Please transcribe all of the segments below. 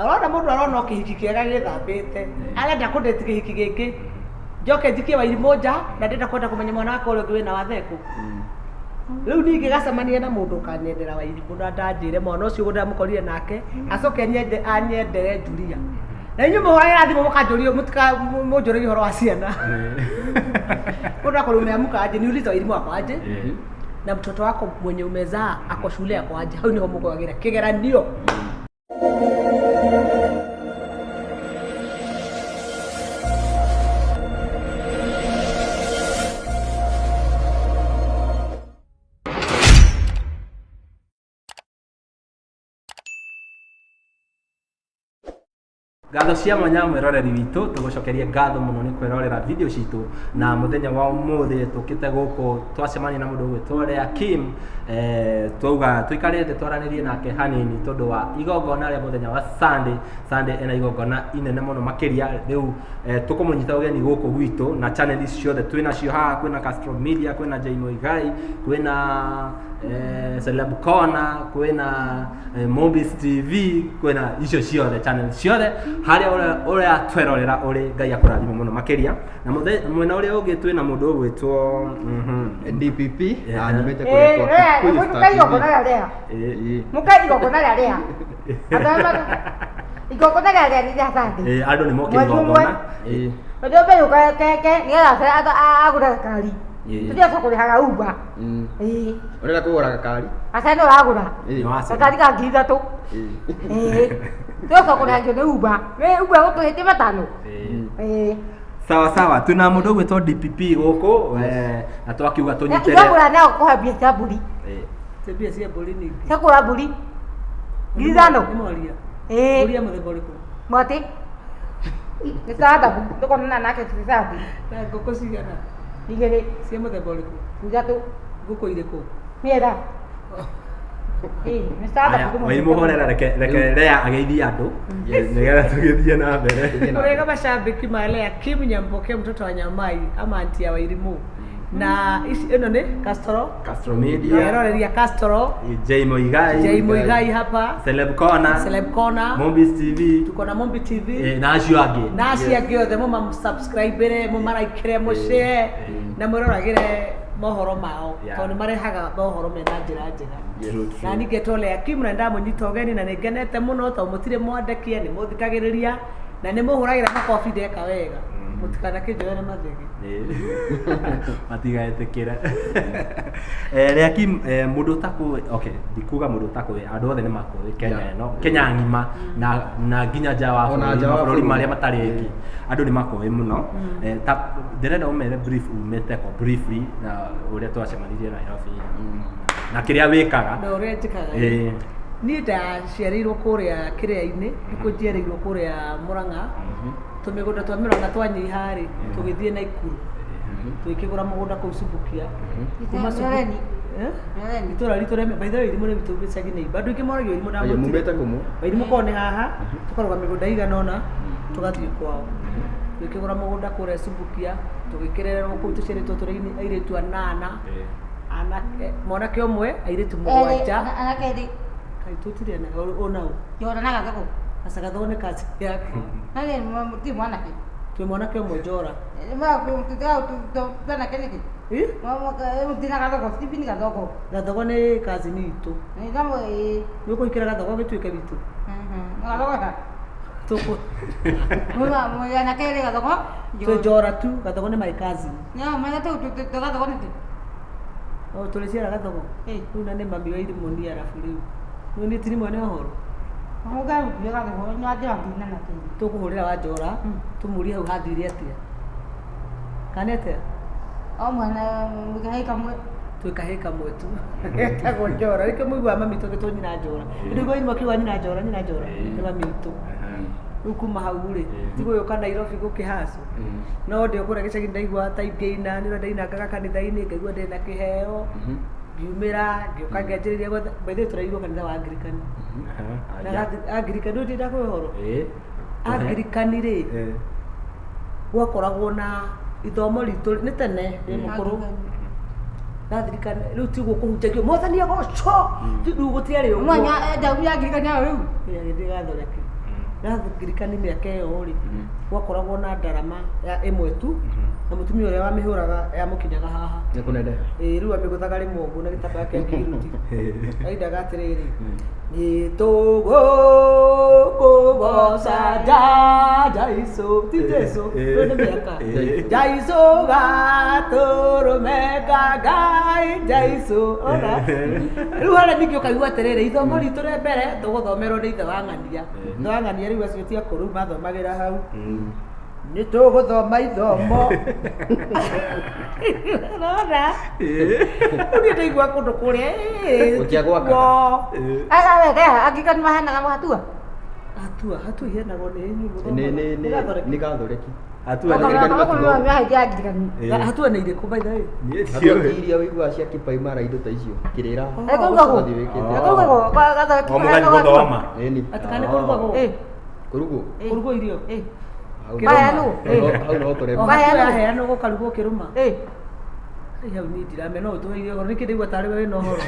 Arona mũndũ arona o kĩhiki kĩega gĩthambĩte, arenda kũndĩti kĩhiki gĩkĩ, njoke njikie Wairimũ nja, na ndĩrenda kwenda kũmenya mwana wakwa ũrĩa ũngĩ wĩna wathekũ. Rĩu niĩ ingĩgacemania na mũndũ ũkanyendera Wairimũ na ndanjĩre mwana ũcio ũguo ndamũkorire nake, acoke anyende anyendere Julia. Na inyuĩ mũhũragĩra thimũ mũkanjũria mũtika mũnjũragie ũhoro wa ciana. Mũndũ akorwo umeamka aje, niulize Wairimũ ako aje, na mtoto wako mwenye umezaa ako shule ako aje. Hau niho mũgwagĩra kĩgeranio. Ngatho cia mwanya mwĩroreri witũ, tũgũcokerie ngatho mũno nĩ kwĩrorera video citũ, na mũthenya wa ũmũthĩ tũkĩte gũkũ twacemania na mũndũ ũgwĩtwo Lea Kim. Twauga tũikare thĩ twaranĩrie nake hanini tondũ wa igongona rĩa mũthenya wa Sunday. Sunday ena igongona inene mũno makĩria. Rĩu tũkũmũnyita ũgeni gũkũ gwitũ na channel ciothe twĩnacio haha, kwĩna Castro Media, kwĩna Jay Muigai, kwĩna Celeb Corner, kwĩna Mombis TV, kwĩna icio ciothe channel ciothe harĩa ũrĩa twerorera ũrĩ. Ngai akũrathime mũno makĩria. Na mwena ũrĩa ũngĩ twĩna mũndũ ũgwĩtwo DPP. Yeah. Nyumĩte kũrĩa kwa Kikuyu Star Mũka TV. igongona rĩa rĩa. Mũka igongona rĩa rĩa. Andũ arĩa igongona rĩa rĩa nĩ rĩa Sunday. Andũ nĩ moke Mweri ũmwe. igongona. Tondũ mbere ũkeke nĩgetha agũre gakari. Tũthiĩ kũrĩhaga Uber. Ũrenda kũgũra gakari? Aca nĩ ũragũra. Nĩ wacera. Gakari ka 3,000. Tũcoka kũrĩhagio nĩ Uber. Wĩ Uber gũtũhĩtie 5. Sawa sawa, twĩna mũndũ ũgwĩtwo DPP gũkũ, na twakiuga tũnyitĩre. Igagũra nao kũhe mbia cia mbũri. Cia mbia cia mbũri ningĩ. Cia kũgũra mbũri. 5,000. Nĩ mwaria. Mbũri ya mũthemba ũrĩkũ? Mwatĩ. Nĩ sababu tũkonana nake tũthabu. Na ngũkũ cigana? 2. Cia mũthemba ũrĩkũ? 3. Ngũkũ irĩkũ? Mĩera. Nĩ sababu. Wairimũ horera, reke reke Lea ageithie andũ nĩgetha tũgĩthiĩ na mbere. Ũrega mashabiki ma Lea Kim Nyamboke, mtoto wa Nyamai ama anti ya Wairimũ. Na ici ĩno nĩ Castro. Castro Media. Eroreria Castro. Jay Muigai. Jay Muigai hapa. Celeb Corner. Celeb Corner. Mombis TV. Tuko na Mombi TV. Na acio angĩ. Na acio angĩ othe mũma subscribe-re, mũmaraikĩre, mũshare na mwĩroragĩre mohoro mao tondũ nĩ marehaga mohoro mena njĩra njega. True, true. Na ningĩ Lea Kim na ndamũnyita ũgeni na nĩ ngenete mũno tondũ mũtirĩ mwandekie, nĩ mũthikagĩrĩria na nĩ mũhũragĩra makobi ndeka wega. Mũtikanakĩnjoere mathĩgĩ. Matigaĩtĩkĩre. Lea Kim, mũndũ ũtakũĩ, okay, ndikuga mũndũ ũtakũĩ, andũ othe nĩ makũĩ Kenya ĩno, Kenya ng'ima na nginya nja wa Ona bũrũri, nja wa mabũrũri bũrũri. marĩa matarĩ ĩngĩ, andũ nĩ makũĩ mũno. Ta ndĩrenda ũmere brief umĩte ko briefly na ũrĩa twacemanirie Nairobi na kĩrĩa wĩkaga. Na ũrĩa njĩkaga. Niĩ ndaciarĩirwo kũrĩa kĩrĩa-inĩ, nĩkuo njiarĩirwo kũrĩa Mũrang'a. Tũmĩgũnda twa Mĩrang'a twanyiha rĩ, tũgĩthiĩ Naikuru. Tũgĩkĩgũra mũgũnda kũu Subukia. Kuma Mĩoreni. Itũra ritũ rĩa by the way, Wairimũ nĩ witũ gĩcagi nĩ imba. Andũ aingĩ moragia Wairimũ Aya, ndamũtirĩ. mumĩte kũ? Wairimũ korwo nĩ haha, tũkarũga mĩgũnda ĩigana ũna, tũgathiĩ kwao. Tũgĩkĩgũra mũgũnda kũrĩa Subukia, tũgĩkĩrererwo kũu tũciarĩtwo tũrĩ airĩtu anana. Anake, mwanake ũmwe, airĩtu 7. Anake erĩ. Kaĩ tũtirĩ anake, ũna ũ? Njora na Gathogo. Aca Gathogo nĩ kazi yake. Na nĩ ti mwanake. Twĩ mwanake ũmwe Njora. Mwanake nĩkĩ? Ĩ? Mũtina Gathogo, Stephen Gathogo. Gathogo nĩ kazini itũ. Nĩ namo ĩ. Nĩ ũkũhikĩra Gathogo gĩtuĩke witũ? Gathogo ta. Tũkũ. Mwanake erĩ Gathogo. Twĩ Njora tu, Gathogo nĩ my cousin. No, mwana tu Gathogo nĩkĩ? O tũrĩciara Gathogo. Rĩu na nĩ mami wa Irimũ ni arabu rĩu. Rĩu nĩ tiri mwene ũhoro. Tũkũhũrĩra wa Njora, tũmũrie hau hathire atĩa. Kana atĩa? O mwana kahĩĩ kamwe. Twĩ kahĩĩ kamwe tu. Getagwo Njora. Nĩkĩo mũiguaga mami tũgĩtwo nyina Njora. Rĩu Wairimũ akiuga nyina Njora, nyina Njora. Nĩ mami witũ. Rĩu kuma hau rĩ, ti gũgĩũka Nairobi gũkĩhacwo. No ndĩ o kũrĩa gĩcagi ndaigua ta ingĩina, nĩ ũrĩa ndainangaga kanitha-inĩ, ngaigua ndĩna kĩheo. Ngiumĩra, ngĩũka ngĩanjĩrĩria gwetha, by the way tũrerirwo kanitha wa Anglican. Na Anglican, ndũĩ ndakũhe ũhoro? Anglican rĩ, gwakoragwo na ithomo ritũ nĩ tene ndĩ mũkũrũ. Ndathirikana rĩu tiguo kũhunjagio mwathani agocwo, rĩu gũtiarĩ ũguo. Mwanya ndagu ya Anglican rĩu. Ĩ, agĩthiĩ gathoreke. Ngirikani mĩaka ĩyo rĩ gwakoragwo na ndarama ya ĩmwe tu na mũtumia ũrĩa wamĩhũraga yamũkinyaga haha. Nĩ kũneneha. Ĩĩ rĩu amĩgũthaga rĩmwe ũguo na gĩtambaya kĩa ngiruti. Aindaga atĩrĩrĩ, nĩ tũgũkũgoca Jesũ, ti Jesũ, rĩu nĩ mĩaka. Jesũ gatũrũme ka Ngai, Jesũ, ona. Rĩu harĩa ningĩ ũkaigua atĩrĩrĩ, ithomo ritũ rĩa mbere tũgũthomerwo nĩ ithe wa ng'ania. Ithe wa ng'ania rĩu acio ti akũrũ mathomagĩra hau. Nĩ tũgũthoma ithomo. Ũrona? Rĩu niĩ ndaigua kũndũ kũrĩa Gũtiagwakaga. Angirikani maheanaga hatua. Hatua, hatua iheanagwo nĩ inyuĩ Nĩ nĩ nĩ mũthomaga. nĩ gathoreki. Hatua nĩ Angirikani Angirikani. Hatua nĩ irĩkũ by the way? Niĩ Hatua ndiũĩ. iria wĩiguaga cia kipaimara indo ta icio. Kĩrĩra. Kũrugagwo. Ũgathiĩ wĩkĩte. Kũrugagwo. O mũgathi gũthoma. Ĩni. Atĩ kana nĩ kũrugagwo? Kũrugwo. Kũrugwo irio? Hau Maheanwo. hau no O tũreme. hatua Maheanwo. yaheanwo gũkarugwo kĩrũma? Ai, hau niĩ ndiramenya no ũtũheire ũhoro nĩkĩ ndaigua tarĩ we wĩna ũhoro.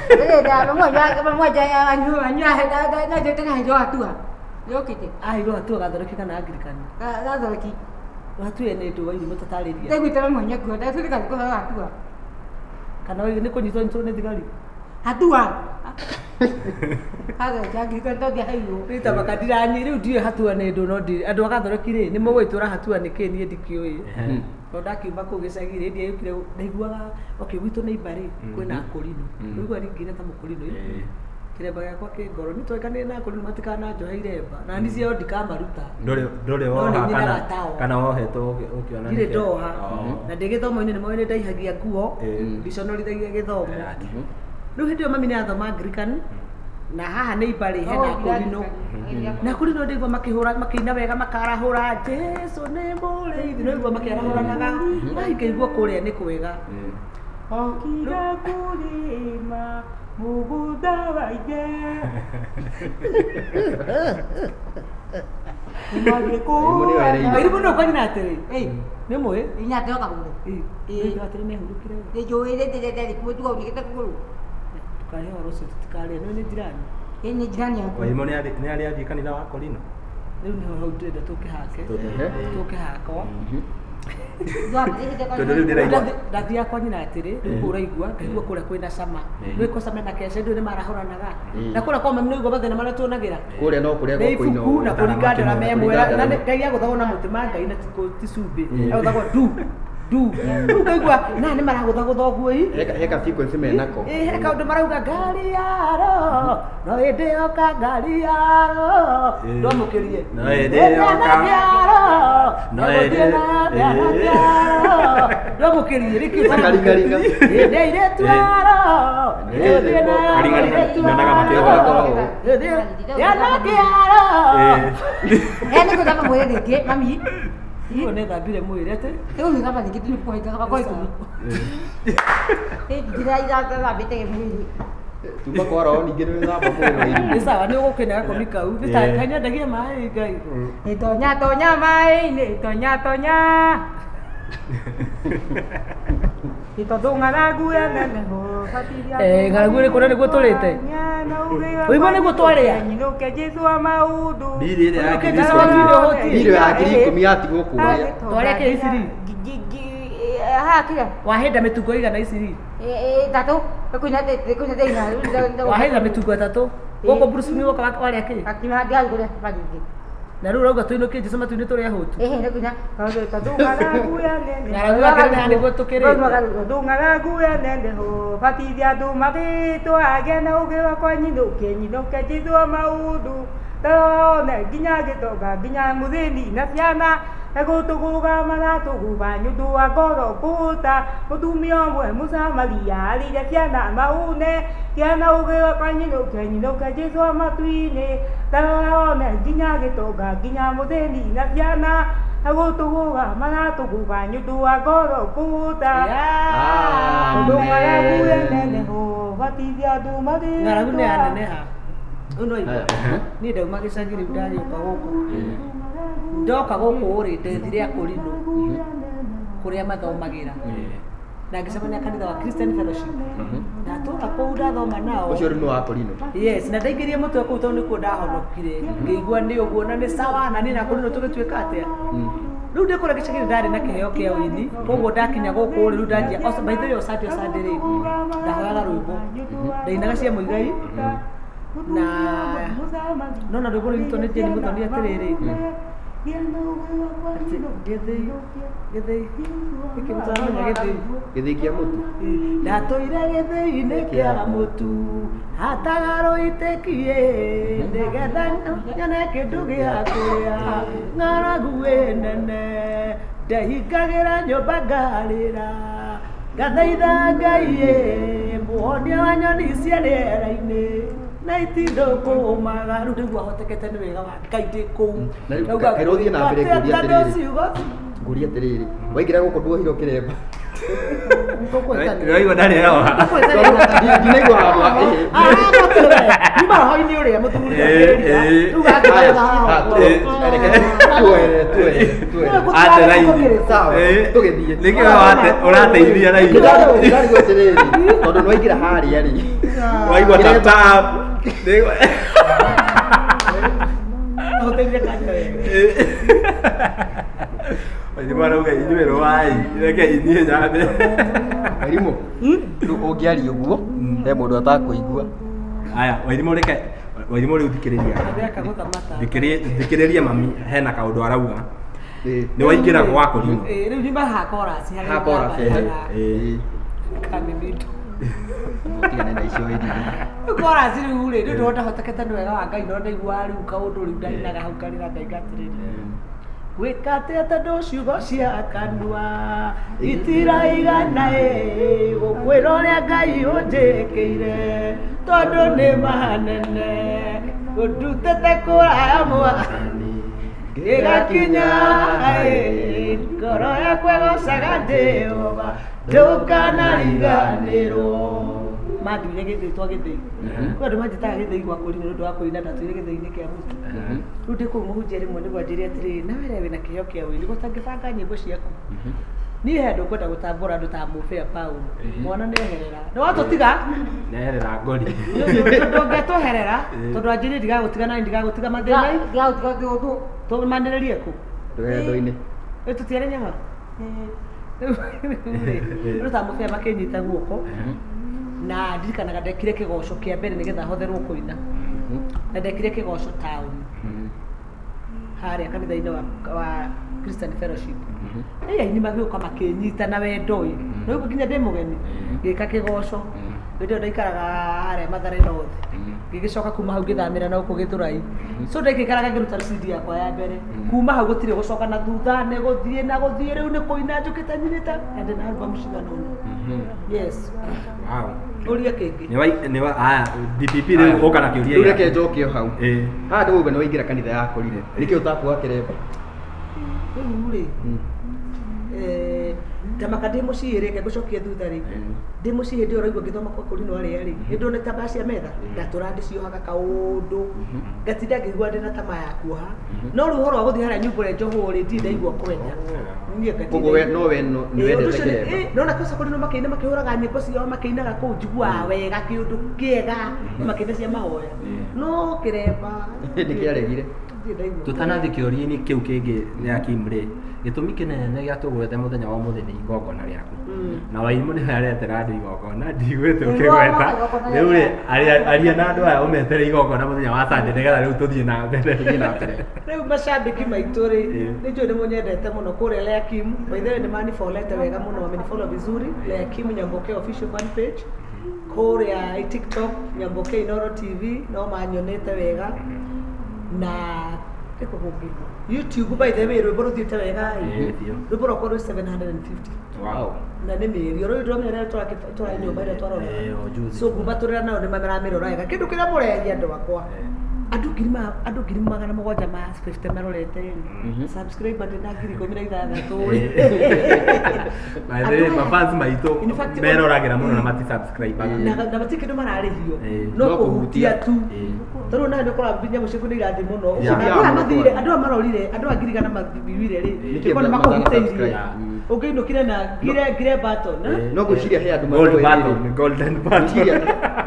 Aheirwo hatua gathoreki kana angirikani? Hatua ĩyo nĩ ndũ Wairimũ tũtarĩria. Kana nĩ kũnyitwo nyitwo nĩ thigari? Hatua. Gathoreki angirikani to ndiaheirwo. Rita makandiranyi rĩu ndiũĩ hatua nĩ ndũ no ndi andũ a gathoreki rĩ nĩ mũgũgĩtwĩra hatua nĩ kĩ niĩ ndikĩũĩ. Tondũ ndakiuma kũu gĩcagi rĩ ndiayũkire ndaiguaga okay gwitũ nĩ imba rĩ kwĩna akũrinũ. Ũigua ningĩra ta mũkũrinũ ĩ. Kĩremba gĩakwa kĩ ngoro nĩ twaikanire na akũrinũ matikananjohe iremba na niĩ ciao ndikamaruta. Ndũrĩ No woha nĩ kana nyinaga tao. kana wohetwo ũkĩona Ndirĩ nĩkĩ? ndoha na ndĩ gĩthomo-inĩ nĩ moĩ nĩ ndaihagia nguo ndiconorithagia gĩthomo. Rĩu hĩndĩ ĩyo mami nĩ athoma Anglican na haha nĩ imba rĩ hena akũrinũ. Na akũrinũ ndaigua makĩhũra makĩina wega makarahũra Jesũ nĩ mũrĩithi no igua makĩarahũranaga. Ai ngaigua kũrĩa nĩ kwega. Okira kũrĩma mũgũnda wa ithe. Wairimũ nĩwe ereire. Wairimũ nĩ ũkanyina atĩrĩ. Nĩ mũĩ? Inya ndoka kũgũrũ. Ĩ, Ĩ. nĩ atĩrĩ mehurũkire we. Nĩnjũĩ rĩndĩ mũtugo unĩkĩte kũgũrũ. Ndũkahe ũhoro ũcio tũtikarĩe nĩ nĩ jirani. Ĩ nĩ jirani yaku. Wairimũ nĩ arĩ athiĩ kanitha wa Korino? Rĩu nĩho hau ndĩrenda tũkĩhake. Tũkĩhakwo. Tondũ rĩu ndĩraigua Ndathiaga kwa nyina atĩrĩ, rĩu kũu ũraigua, ngaigua kũrĩa kwĩna cama. Nĩ kũ cama na keca ndũĩ nĩ marahũranaga. Na kũrĩa kwa mami nĩ ũigua mathĩna marĩa tuonagĩra. Kũrĩa no kũrĩa Nĩ gwa kũina ibuku na ũguo. kũringa ndarama ĩmwe Kũringa na ndarama. Ngai agũthagwo na mũtĩ ma Ngai na ti cumbĩ. Agũthagwo ndu ndu. Rĩu ngaigua na nĩ maragũthagũtha ũguo ĩ. Heka sequence menako. Ĩ he kaũndũ marauga ngari yaro no ĩndĩ yoka ngari yaro ndwamũkĩrie. No ĩndĩ yoka. No ĩndĩ- Ndwamũkĩrie rĩkĩ Karingaringa. Ĩndĩ airĩtu aro ĩgũthiĩ nayo Karingaringa. airĩtu Nyonaga aro. makĩhũra. Ĩgũthiĩ anake aro. Nĩ ngũthamba mwĩrĩ rĩngĩ mami. Rĩu nĩthambire mwĩrĩ atĩ Rĩu ngĩthamba rĩngĩ nĩ kũhĩkaga kwa ikũmi. Ndira irathambĩte mwĩrĩ. Tuma kwa roho ningĩ nĩ wĩthamba mwĩrĩ Wairimũ. nĩ sawa nĩ ũgũkĩne gakomi kau nĩ ta kanyendagie maĩ Ngai. Tonya tonya maĩ-inĩ tonya tonya. Tondũ ng'aragu ĩneneho batithia. Ng'aragu ĩrĩkũ na nĩguo tũrĩte? Ũigua nĩguo twarĩa? Nyinũke Jesũ wa maũndũ. Mbiri ĩrĩa ya Ũinũke ngiri Jesũ wa ikũmi. maũndũ ũhũtie. Mbiri ya ngiri ikũmi yatigwo kũrĩa. Twarĩa kĩ iciri? Haha kĩrĩa? Wahĩnda mĩtungo igana iciri? Ĩtatũ. Wahĩnda mĩtungo ĩtatũ. Gũkũ Bruce Lee woka warĩa kĩ? Akiuma ndigathiĩ kũrĩa cabaci ingĩ. Na rĩu ũrauga tũinũkie Jesũ matu-inĩ tũrĩ ahũtu. Ĩhĩ nĩ nginya tondũ ng'aragu yanene. Ng'aragu yakĩneneha nĩguo tũkĩrĩte. Tondũ ng'aragu yaneneho batithia andũ marĩtwa agĩa na ũgĩ wakwa nyinũke nyinũke Jesũ wa maũndũ tarone nginya gĩtonga nginya mũthĩni na ciana egũtũgũga maratũgũga nĩ ũndũ wa ngoro kũũta mũtumia ũmwe mũsamaria arĩire ciana mahũne kĩa na ũgĩ wakwa nyinũke nyinũke Jesũ wa matu-inĩ tarone nginya gĩtonga nginya mũthĩni na ciana egũtũgũga maratũgũga nĩ ũndũ wa ngoro kũũta tondũ ng'aragu yaneneho batithia andũ marĩtwa Ng'aragu nĩ yaneneha. Rĩu no igua. Haya. Niĩ ndauma gĩcagi rĩu ndagĩũka gũkũ. Ndoka gũkũ rĩ ndethire akũrinũ kũrĩa mathomagĩra. Na ngĩcemania kanitha wa Christian Fellowship. Ndatũra kũu ndathoma nao. Ũcio rĩu nĩ wa Torino. Yes, na ndaingĩrie mũtwe kũu tondũ nĩkuo ndahonokire. Ngĩigua nĩ ũguo na nĩ sawa na niĩ na Korino tũgĩtuĩka atĩa. Rĩu ndĩ kũrĩa gĩcagi ndarĩ na kĩheo kĩa ũini, koguo ndakinya gũkũ rĩ, rĩu ndanjia by the way, Sunday Sunday rĩ, ndahoyaga rwĩmbo. Ndainaga cia Mũigai na nona rwĩmbo rũinĩtwo nĩ Jane Muthoni atĩrĩrĩ, atĩ gĩthĩi gĩthĩi gĩkĩ mũtaramenya gĩthĩi. Gĩthĩi kĩa mũtu. Ndatũire gĩthĩi-inĩ kĩa mũtu hatagarũitĩkie nĩgetha nyone kĩndũ gĩa kũrĩa ng'aragu ĩ nene ndehingagĩra nyũmba ngarĩra ngathaitha Ngai ĩ mũhonia wa nyoni cia rĩera-inĩ na itindũkũmaga. Rĩu ndĩgua hotekete nĩ wega wa Ngai ndĩ kũu. Na rĩu Ndauga kaĩ ũthiĩ na mbere ngwĩka ngũria atĩa tondũ atĩrĩrĩ. ciugo Ngũria atĩrĩrĩ, waingĩra gũkũ nduohirwo kĩremba. Tũkwĩtanĩra. Nĩwaigua ndarĩ eroha. Tũkwĩtanĩra. Ndinaigua handũ Nyuma roho-inĩ ũrĩa mũthuri Haya, reke tuoere tuoere tuoere. Ate raini. Sawa, tũgĩthiĩ. Nĩkĩo ũrateithia raini. Ndĩrarigwo atĩrĩrĩ, tondũ nĩwaingĩra harĩa rĩ. Waigua tap tap. Wairimũ arauga inyuĩ rũai, reke inyuĩ nyambe. Wairimũ, rĩu ũngĩaria ũguo, he mũndũ atakũigua. Aya, Wairimũ reke Wairimũ rĩu thikĩrĩria. Thikĩrĩria mami hena kaũndũ arauga. Nĩ waingĩra gwa Korino. Rĩu nyuma ha chorus harĩa Ha chorus, ndambataga. Kamimito. Tigane na icio Wairimũ. Rĩu chorus rĩu rĩ, rĩu ndĩrona hotekete nĩ wega wa Ngai no ndaiguaga rĩu kaũndũ rĩu ndainaga hau ngarĩra Ngai ngatĩrĩrĩ. Gwĩka atĩa tondũ ciugo cia kanua itiraigana ĩ gũkwĩra ũrĩa Ngai ũnjĩkĩire tondũ nĩ manene ũndutĩte kũraya mwathani gĩgakinya ĩ ngoro yakwa ĩgocaga Jehova ndũkanariganĩrwo. Manduire gĩthĩi twa gĩthĩi. Kwĩ andũ manjĩtaga gĩthĩi gwa Korino nĩ ũndũ wa kũina ndatũire gĩthĩi-inĩ kĩa mũtu. Rĩu ndĩ kũu mũhunjia rĩmwe nĩguo anjĩre atĩrĩrĩ, nawe rĩ wĩna kĩheo kĩa ũini ũtangĩbanga nyĩmbo ciaku. Niĩ he andũ ngwenda gũtambũra andũ ta Mũbĩa Paul. Mwana nĩeherera. Nĩ watũtiga? Neherera ngori. Ndũngĩtweherera tondũ anjĩrire ndigagũtiga na ndigagũtiga mathĩna-inĩ. Tũmanĩrĩrie kũ? Rũgendo-inĩ. Ĩ tũtiarĩ nyama? Rĩu ta Mũbĩa makĩnyita guoko na ndirikanaga ndekire kĩgoco kĩa mbere nĩgetha hotherwo kũina. Na ndekire kĩgoco taũni harĩa kanitha-inĩ wa Christian Fellowship. Ĩ aini magĩũka makĩnyita na wendo ĩ. No ũguo nginya ndĩ mũgeni ngĩka kĩgoco. Hĩndĩ ĩyo ndaikaraga harĩa Mathare North. Ngĩgĩcoka kuma hau ngĩthamĩra na gũkũ Gĩthũrai. So ndaikaraga ngĩruta CD yakwa ya mbere. Kuma hau gũtirĩ gũcoka na thutha nĩ gũthiĩ na gũthiĩ rĩu nĩ kũina njũkĩte nyinĩte na ndĩna album cigana ũna. Yes. Wow. Ũria kĩngĩ. Nĩ wa nĩ wa aya DPP rĩu ũka na kĩũria. Rĩu reke njoke o hau. Ĩ. Haha ndĩwauga nĩ waingĩra kanitha ya Korino. Nĩkĩ ũtakuoha kĩremba? Rĩu rĩ, ndamaka ndĩ mũciĩ rĩ, ngũcokie thutha rĩ, ndĩ mũciĩ hĩndĩ ĩyo ũraigua ngĩthoma kwa Korino arĩa rĩ, hĩndĩ ĩyo nĩ tambaya cia metha, ndatũra ndĩciohaga kaũndũ, ngatinda ngĩigua ndĩna tamaa ya kuoha, no rĩu ũhoro wa gũthiĩ harĩa nyũmba ũrĩa njohwo rĩ, ndirĩ ndaigua kwenda. Niĩ ngatinda. Koguo we no we no nĩ Ĩ, ũndũ wendete ũcio kĩremba. Nona kũu Korino makĩina makĩhũraga nyĩmbo ciao makĩinaga kũu njiguaga wega kĩũndũ kĩega makĩina cia mahoya no kĩremba Nĩ kĩaregire. ndirĩ ndaigua. Tũtanathiĩ kĩũria-inĩ kĩu kĩngĩ nĩ Akim rĩ, gĩtũmi kĩnene gĩa tũgwete mũthenya wa ũmũthĩ nĩ igongona rĩaku. Na Wairimũ nĩwe aretera andũ igongona, ndiguĩte ũkĩgweta. Rĩu rĩ, aria na andũ aya ũmetere igongona mũthenya wa Sunday nĩgetha rĩu tũthiĩ na mbere. Tũthiĩ na mbere. Rĩu macambĩki maitũ rĩ, Ĩ. nĩ njũĩ nĩ mũnyendete mũno kũrĩa Leakim. By the way nĩ manifolete wega mũno, wamenifollow vizuri. Leakim Nyamboke official fan page. Kũrĩa TikTok Nyamboke Inooro TV no manyonete wega. Na ĩkũ kũngĩ. YouTube by the way rwĩmbo rũthiĩte wega ĩ. Ĩ, biũ. Rwĩmbo rwakwa rwĩ 750 Wow. na nĩ mĩeri oro ndĩramenya rĩrĩa tũrarĩ nyũmba ĩrĩa twarora. Ĩ, o juzi. So ngumatũrĩra nao nĩ maramĩrora wega. Kĩndũ kĩrĩa mũreria andũ akwa. Andũ 750,000 marorete rĩ, subscriber ndĩ na 16,000 rĩ. By the way, mafans maitũ In fact, meroragĩra mũno na mati subscribe. Na matirĩ kĩndũ mararĩhio, no No kũhutia kũhutia. tu, tondũ nawe nĩ ũkoraga nyamũ ciaku nĩ irathiĩ mũno. Yeah. Andũ aya mathire, andũ aya marorire, andũ aya 100,000 mathiire rĩ, Nĩkĩo nĩkuona matana makũhutĩirie. subscribe. Ũngĩinũkire na ngire button, eh? No ngwĩciria he andũ Gold matoĩ button, rĩrĩ. golden button.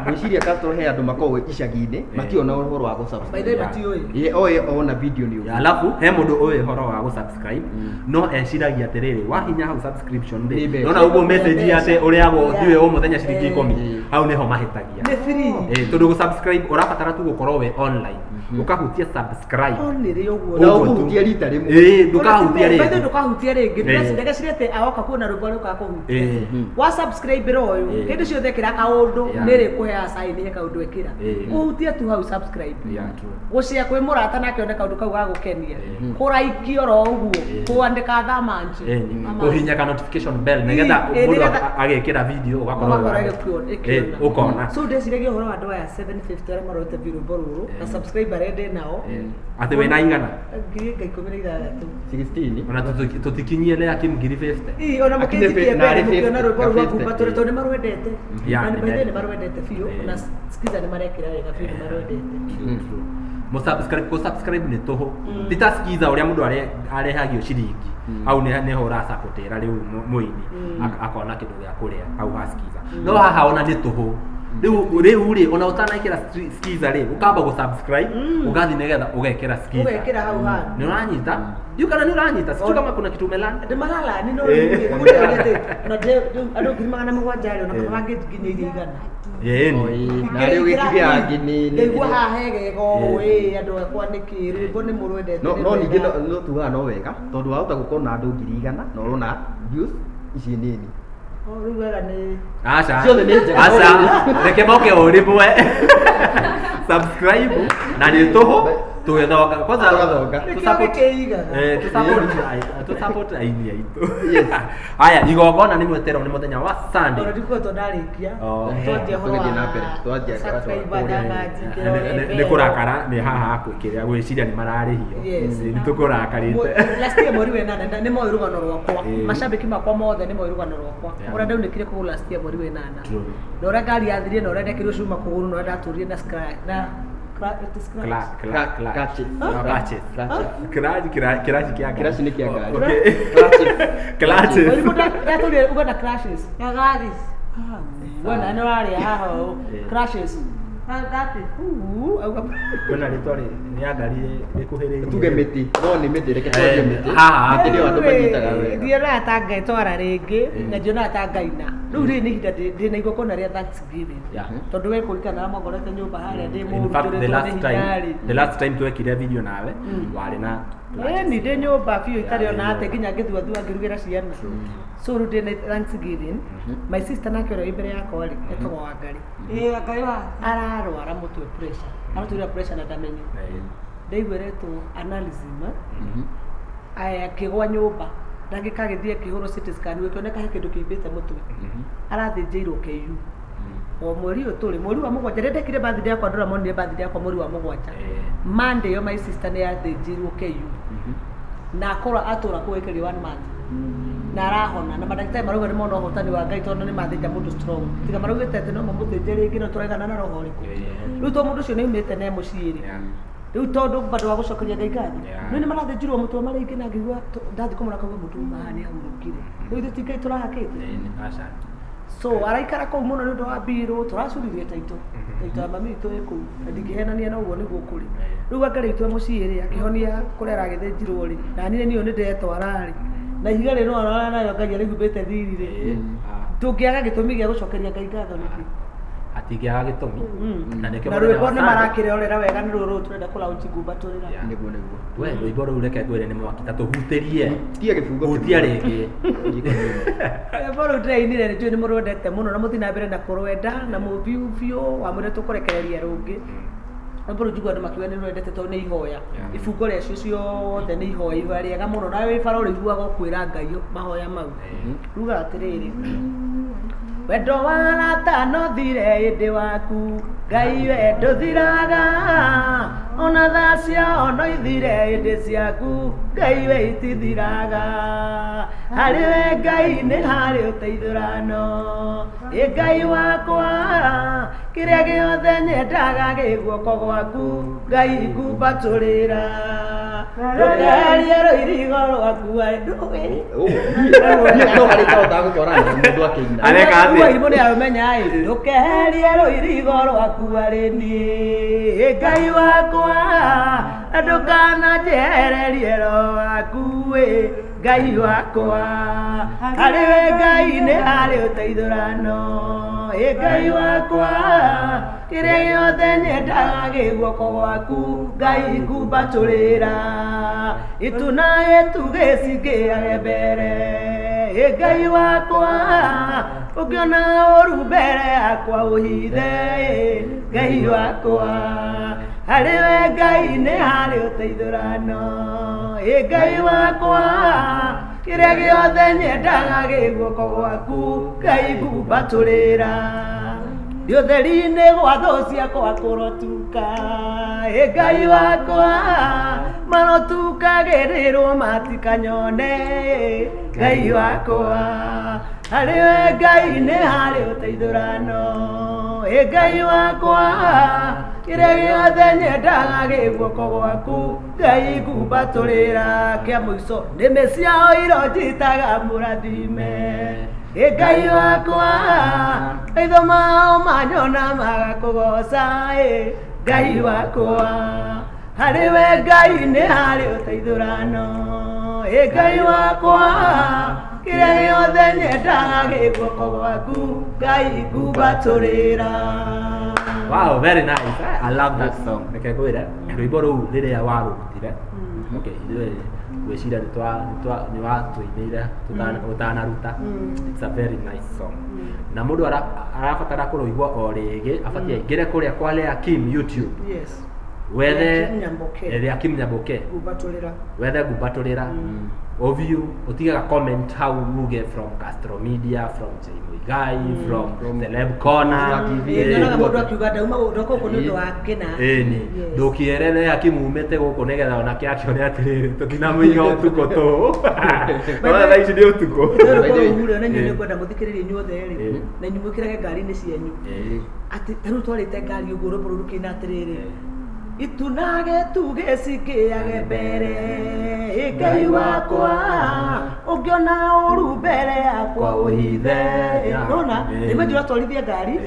Ngwĩciria Castro he andũ makoragwo icagi-inĩ mationa ũhoro wa By gũ-subscribe. the way, matiũĩ. Ye oĩ ona video nĩ ũguo. Alafu he mũndũ ũĩ ũhoro wa gũ-subscribe no eciragia atĩrĩrĩ, wahinya hau subscription Nĩ rĩ, mbeca. nona ũguo message atĩ ũrĩagwo Yeah. ndiũĩ o mũthenya ciringi 10, hau nĩho mahĩtagia. Nĩ free. Tondũ gũ-subscribe ũrabatara tu gũkorwo wĩ online, ũkahutia subscribe. Onire ũguo. Na Ũguo tu. ũkũhutia rita rĩmwe. Ndũkahutia By the way, rĩngĩ. ndũkahutia rĩngĩ. Ndageciria atĩ agoka kuona rwĩmbo rũkaga kũhutia. Wa subscribe ra ũyũ, hĩndĩ ciothe ĩkĩra kaũndũ, nĩ ĩrĩkũheaga sign he kaũndũ ĩkĩra. Kũhutia tu hau subscribe. Yeah, true. Gũcia kwĩ mũrata nake one kaũndũ kau gagũkenia, kũraiki oro ũguo, kũandĩka thamanji. Kũhihinya ka notification bell nĩgetha Ĩ, mũndũ nĩgetha- agĩkĩra video ũgakorwo ũgakora wĩ wa- ĩkĩona. Ũkona. So ndeciragia ũhoro wa andũ aya 750 arĩa marorete rwĩmbo rũrũ na subscribe arĩa ndĩ nao. Atĩ wĩna igana? 16,000. 16. Ona tũtikinyie nĩ akim 50,000. Ii, ona Akine mũkĩnjikie na mbere arĩ mũkĩona 50, rwĩmbo rũu rwa 50. Ngumba tũrĩ tondũ nĩ marwendete. Yeah, Na nĩ by the way, mendete. nĩ marwendete biũ, na skiza nĩ marekĩra wega biũ, nĩ marwendete. Mũsubscribe, kũsubscribe nĩ tũhũ, ti ta skiza ũrĩa mũndũ arehagio ciringi, hau nĩho ũrasapotĩra rĩu mũini akona kĩndũ gĩa kũrĩa hau ha skiza, no haha ona nĩ tũhũ. Rĩu rĩ, ona ũtanekĩra skiza rĩ, ũkamba gũ-subscribe, ũgathiĩ nĩgetha ũgekĩra skiza. Ũgekĩra hau handũ. Nĩ ũranyita? Ndiũ kana nĩ ũranyita, sijui kama kuna kitu umelana. Ndĩ mararani no rĩu na andũ 700,000 rĩ, ona kana mangĩnginyĩirie 100. Ĩni. Oi, na rĩu gĩkĩ angĩ nĩ Ndaigua haha hegega ũũ, ĩ andũ akwa nĩkĩ rwĩmbo nĩ mũrwendete, no nĩ no ningĩ rwega. no tugaga no wega tondũ wahota gũkorwo na andũ 100,000 na ũrona views ici nini. O, rĩu wega nĩ Aca. Ciothe nĩ njega. Aca. Reke moke o rĩmwe. Subscribe na nĩ tũhũ tũgĩthonga. Kwanza Tũgathonga. Nĩkĩo tũ-support- gĩkĩigaga. Tũ-support aini aitũ. Yes. Aya, igongona nĩ mweterwo nĩ mũthenya wa Sunday. Ona ndikuo ndarĩkia. Oh. Twanjia ũhoro Tũgĩthiĩ wa na mbere. Twanjia subscribe kũrĩa. thamaji, Nĩ kũrakara nĩ haha kĩrĩa gwĩciria nĩ mararĩhio. Yes. Nĩ tũkũrakarĩte. Last year mweri wa ĩnana nĩ moĩ rũgano rwakwa, macambĩki makwa mothe nĩ moĩ rũgano rwakwa, ũrĩa ndaunĩkire kũgũrũ last year mweri wa ĩnana, True. na ũrĩa ngari yathirie, na ũrĩa ndekĩrirwo cuma kũgũrũ, na ũrĩa ndatũrire na na it is scratch. Crutches. Crutches. Crutches. Kĩraci kĩa ngari. Kĩraci nĩ kĩa ngari. Okay. Crutches. Crutches. Mũrimũ ndatũrire uga na crashes. Ya garis. Wena nĩ ũrarĩa haha ũũ. Crashes. That is. Auga Kwĩna rĩtwa rĩa ngari rĩkuhĩrĩirie. Tuge mĩtĩ, no nĩ mĩtĩ, reke twarie mĩtĩ. Haha. Mĩtĩ nĩyo andũ manyitaga wega. Ndionaga ta ngetwara rĩngĩ na ndionaga ta ngaina rĩu. Rĩrĩ nĩ ihinda ndĩ na igongona rĩa Thanksgiving, Yeah. tondũ we kũririkana arĩa mwangorete nyũmba harĩa ndĩ In mũru fact, the njũrĩtwo nĩ last hinya time, rĩ. the last time twekire video nawe warĩ na Ĩni ndĩ nyũmba biũ itarĩ ona Yeah. atĩ nginya ngĩthuathua ngĩrugĩra ciana. So rĩu ndĩ na Thanksgiving, my sister nake ũrĩa wĩ mbere yakwa rĩ, etagwo Wangari. Ngai wa. Ararwara mũtwe, pressure, aratũrĩra pressure na ndamenye. Ndaigua ĩretwo aneurysm. Aya, akĩgwa nyũmba ndagĩka agĩthiĩ akĩhũrwo CT scan, gĩkĩoneka he kĩndũ kĩimbĩte mũtwe. Arathĩnjĩirwo KU o mweri ũyũ tũrĩ, mweri wa mũgwanja. Rĩrĩa ndekire birthday yakwa, andũ arĩa monire birthday yakwa mweri wa mũgwanja, Monday yo my sister nĩ yathĩnjĩirwo KU na akorwo atũra kũu aikarire one month na arahona, na mandagĩtarĩ marauga nĩ mona ũhotani wa Ngai tondũ nĩ mathĩnja mũndũ strong, tiga maraugĩte atĩ no mamũthĩnje rĩngĩ, no tũraigana na roho ũrĩkũ. Rĩu to mũndũ ũcio nĩ aumĩte na e mũciĩ rĩ, rĩu tondũ bado wa gũcokeria Ngai ngatho. Rĩu nĩ marathĩnjirwo mũtwe marĩa ingĩ na ngĩigua ndathiĩ kũmũra kauga mũtũ uma haha nĩ ahurũkire. Rĩu ithuĩ ti Ngai tũrahakĩte. So araikara kũu mũno nĩ ũndũ wa mbirũ tũracuririe taito taito ya mami witũ ĩ kũu, na ndingĩhenania na ũguo nĩguo kũrĩ. Rĩu Wangari witũ e mũciĩ rĩ, akĩhonia kũrĩa aragĩthĩnjirwo rĩ, na niĩ niĩ nĩ ndetwara rĩ, na ihiga rĩ no nayo Ngai arĩhumbĩte thiri rĩ, tũngĩaga gĩtũmi gĩa gũcokeria Ngai ngatho nĩkĩ? Hatingĩaga gĩtũmi. Na nĩkĩo Na mũthenya rwĩmbo wa nĩ Sunday- marakĩrorera wega, nĩ rũrũ tũrenda kũlaunch ngumba tũrĩra. Yeah. Nĩguo nĩguo. We rwĩmbo rũu reke ngwĩre nĩ mwaki ta tũhutĩrie. Tia gĩbungo Hutia kĩmwe. rĩngĩ. Rwĩmbo rũu ndĩrainire nĩ njũĩ nĩ mũrwendete mũno na mũthiĩ na mbere na kũrwenda na mũbiũ biũ wamwĩre tũkũrekereria rũngĩ. Rwĩmbo rũu njiguaga andũ makiuga nĩ rwendete tondũ nĩ ihoya. Ibungo rĩacio ciothe nĩ ihoya, ihoya rĩega mũno, nawe wĩ bara ũrĩiguaga ũkwĩra Ngai mahoya mau. Rugaga atĩrĩrĩ, wendo wa arata no thire ĩndĩ waku Ngai we ndũthiraga, Ona thaa ciao no ithire hĩndĩ ciaku Ngai we itithiraga. Harĩ we Ngai nĩ harĩ ũteithũrano. Ĩ Ngai wakwa, kĩrĩa gĩothe nyendaga gĩ guoko gwaku Ngai ngumbatũrĩra. Ndũkeherie rũirigo rwaku arĩ No harĩ kahotaga gũtwarana na mũndũ akĩina. Areka atĩa? Wairimũ nĩ arũmenya ĩ, ndũkeherie rũirigo rwaku arĩ niĩ. Ĩ Ngai wakwa, ndũkananjehererie roho waku ĩ Ngai wakwa. Harĩ we Ngai nĩ harĩ ũteithũrano. Ĩ Ngai wakwa, kĩrĩa gĩothe nyendaga gĩ guoko gwaku Ngai ngumbatũrĩra. Itu na gĩtugĩ cingĩage mbere. Ĩ Ngai wakwa, ũngĩona ũru mbere yakwa ũhithe. Ĩ Ngai wakwa, harĩ we Ngai nĩ harĩ ũteithũrano. Ĩ Ngai wakwa, kĩrĩa gĩothe nyendaga gĩ guoko gwaku Ngai ngumbatũrĩra. Ndĩ ũtheri-inĩ gwa thũ ciakwa kũrotuka. Ĩ Ngai wakwa, marotukagĩrĩrwo matikanyone. Ngai wakwa, harĩ we Ngai nĩ harĩ ũteithũrano. Ĩ Ngai wakwa, kĩrĩa gĩothe nyendaga gĩ guoko gwaku Ngai ngumbatũrĩra. Kĩa mũico nĩmĩ ciao ironjitaga mũrathime. Ĩ Ngai wakwa, maitho mao manyona magakũgoca. Ĩ Ngai wakwa, harĩ we Ngai nĩ harĩ ũteithũrano. Ĩ Ngai wakwa, kĩrĩa gĩothe nyendaga gĩ guoko gwaku Ngai ngumbatũrĩra. Wow, very nice. I love that song. Reke ngwĩre, rwĩmbo rũu rĩrĩa warũrutire, okay, ithuĩ ngwĩciria nĩ watũinĩire ũtanaruta. It's a very nice song. Na mũndũ arabatara kũrũigua o rĩngĩ, abatiĩ aingĩre kũrĩa kwa Lea Kim YouTube. Yes. Wethe Lea Kim Nyamboke. Lea Kim Nyamboke. Ngumbatũrĩra. Wethe ngumbatũrĩra. Ũview, ũtigaga comment hau uge from Castro Media, from J Muigai, from Celeb Corner. Star TV. Eh, Nyonaga mũndũ akiuga ndauma ndoka gũkũ nĩ ũndũ wa kĩna. Ĩni, Yes. ndũkĩere Lea Kim umĩte gũkũ nĩgetha onake akĩone atĩrĩrĩ tũtinamũiga ũtukũ tũ. Ona thaa ici nĩ ũtukũ. Rũrũ By the way, rũu rĩ, ona inyuĩ Eh. nĩ ngwenda mũthikĩrĩrie inyuothe rĩ, Eh. na inyuĩ mwĩkĩrage ngari-inĩ cianyu. Atĩ ta rĩu twarĩte ngari ũguo rwĩmbo rũu rũkĩina atĩrĩrĩ, itu na gĩtugĩ cingĩage mbere. Ĩ Ngai wakwa, ũngĩona ũru mbere yakwa ũhithe. Nona nĩguo njũra twarithia ngari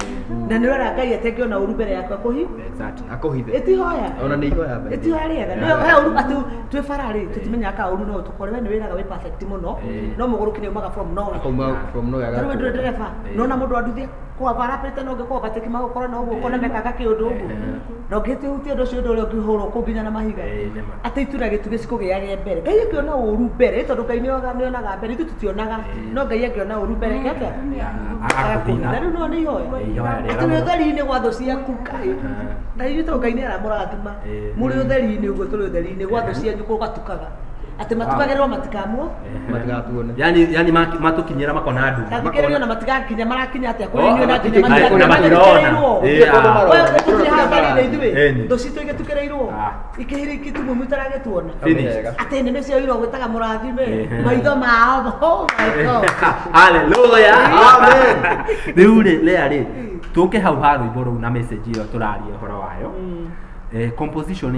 na nĩ ũrera Ngai atengĩona ũru mbere yakwa kũhi. Exactly. Akũhithe. Ĩtihoya. Ona nĩ ihoya mbere. Ĩtihoya rĩega. Nĩ he ũru atĩ twĩ bara rĩ tũtimenyaga kana ũru no ũtũkore. We nĩ wĩraga wĩ perfect mũno, no mũgũrũki nĩ umaga from nowhere. Akauma from nowhere Tarĩu we ndũrĩ agakũra. ndereba, nona mũndũ anduthia kwa barabĩte no ngĩkorwo batĩki magũkorwo na ũguo ũkona mekaga kĩũndũ ũguo. Na ũngĩhĩtia ũndũ ũcio ũndũ ũrĩa ũngĩhũrwo kũu nginya na mahiga. Nĩ ma. Atĩ itu na gĩtugĩ cikũgĩage mbere. Ngai akĩona ũru mbere, tondũ Ngai nĩonaga mbere, ithuĩ tũtionaga. No Ngai angĩona ũru mbere kete Agakũhitha. Na rĩu no nĩ ihoya. Ihoya rĩega Atĩ wĩ mũno. ũtheri-inĩ gwa thũ ciaku Ngai. Na ithuĩ tondũ Ngai nĩ aramũrathima. Mũrĩ ũtheri-inĩ ũguo tũrĩ ũtheri-inĩ gwa thũ cianyu gũgatukaga. Atĩ matukagĩrĩrwo matikamwo. Matigatuone. Yani matũkinyĩra makona nduma. Tathikĩrĩrio na matigakinya marakinya atĩa kũrĩ Oh, inyuĩ na nginya na na matirona. matikĩrĩirwo. Yeah. Wewe tũtirĩ haha ngari-inĩ ithuĩ. Ĩni. Thũ citũ igĩtukĩrĩirwo. Ah. Ikĩhĩrĩ ikĩtumumu itaragĩtuona. Finished. Atĩ nĩmĩ cio irogwĩtaga mũrathime. Ehe. Maitho mao. Oh my God. Hallelujah. Amen. Rĩu rĩ, Lea rĩ, tũke hau ha rwĩmbo rũu na message ĩyo tũraria ũhoro wayo. Composition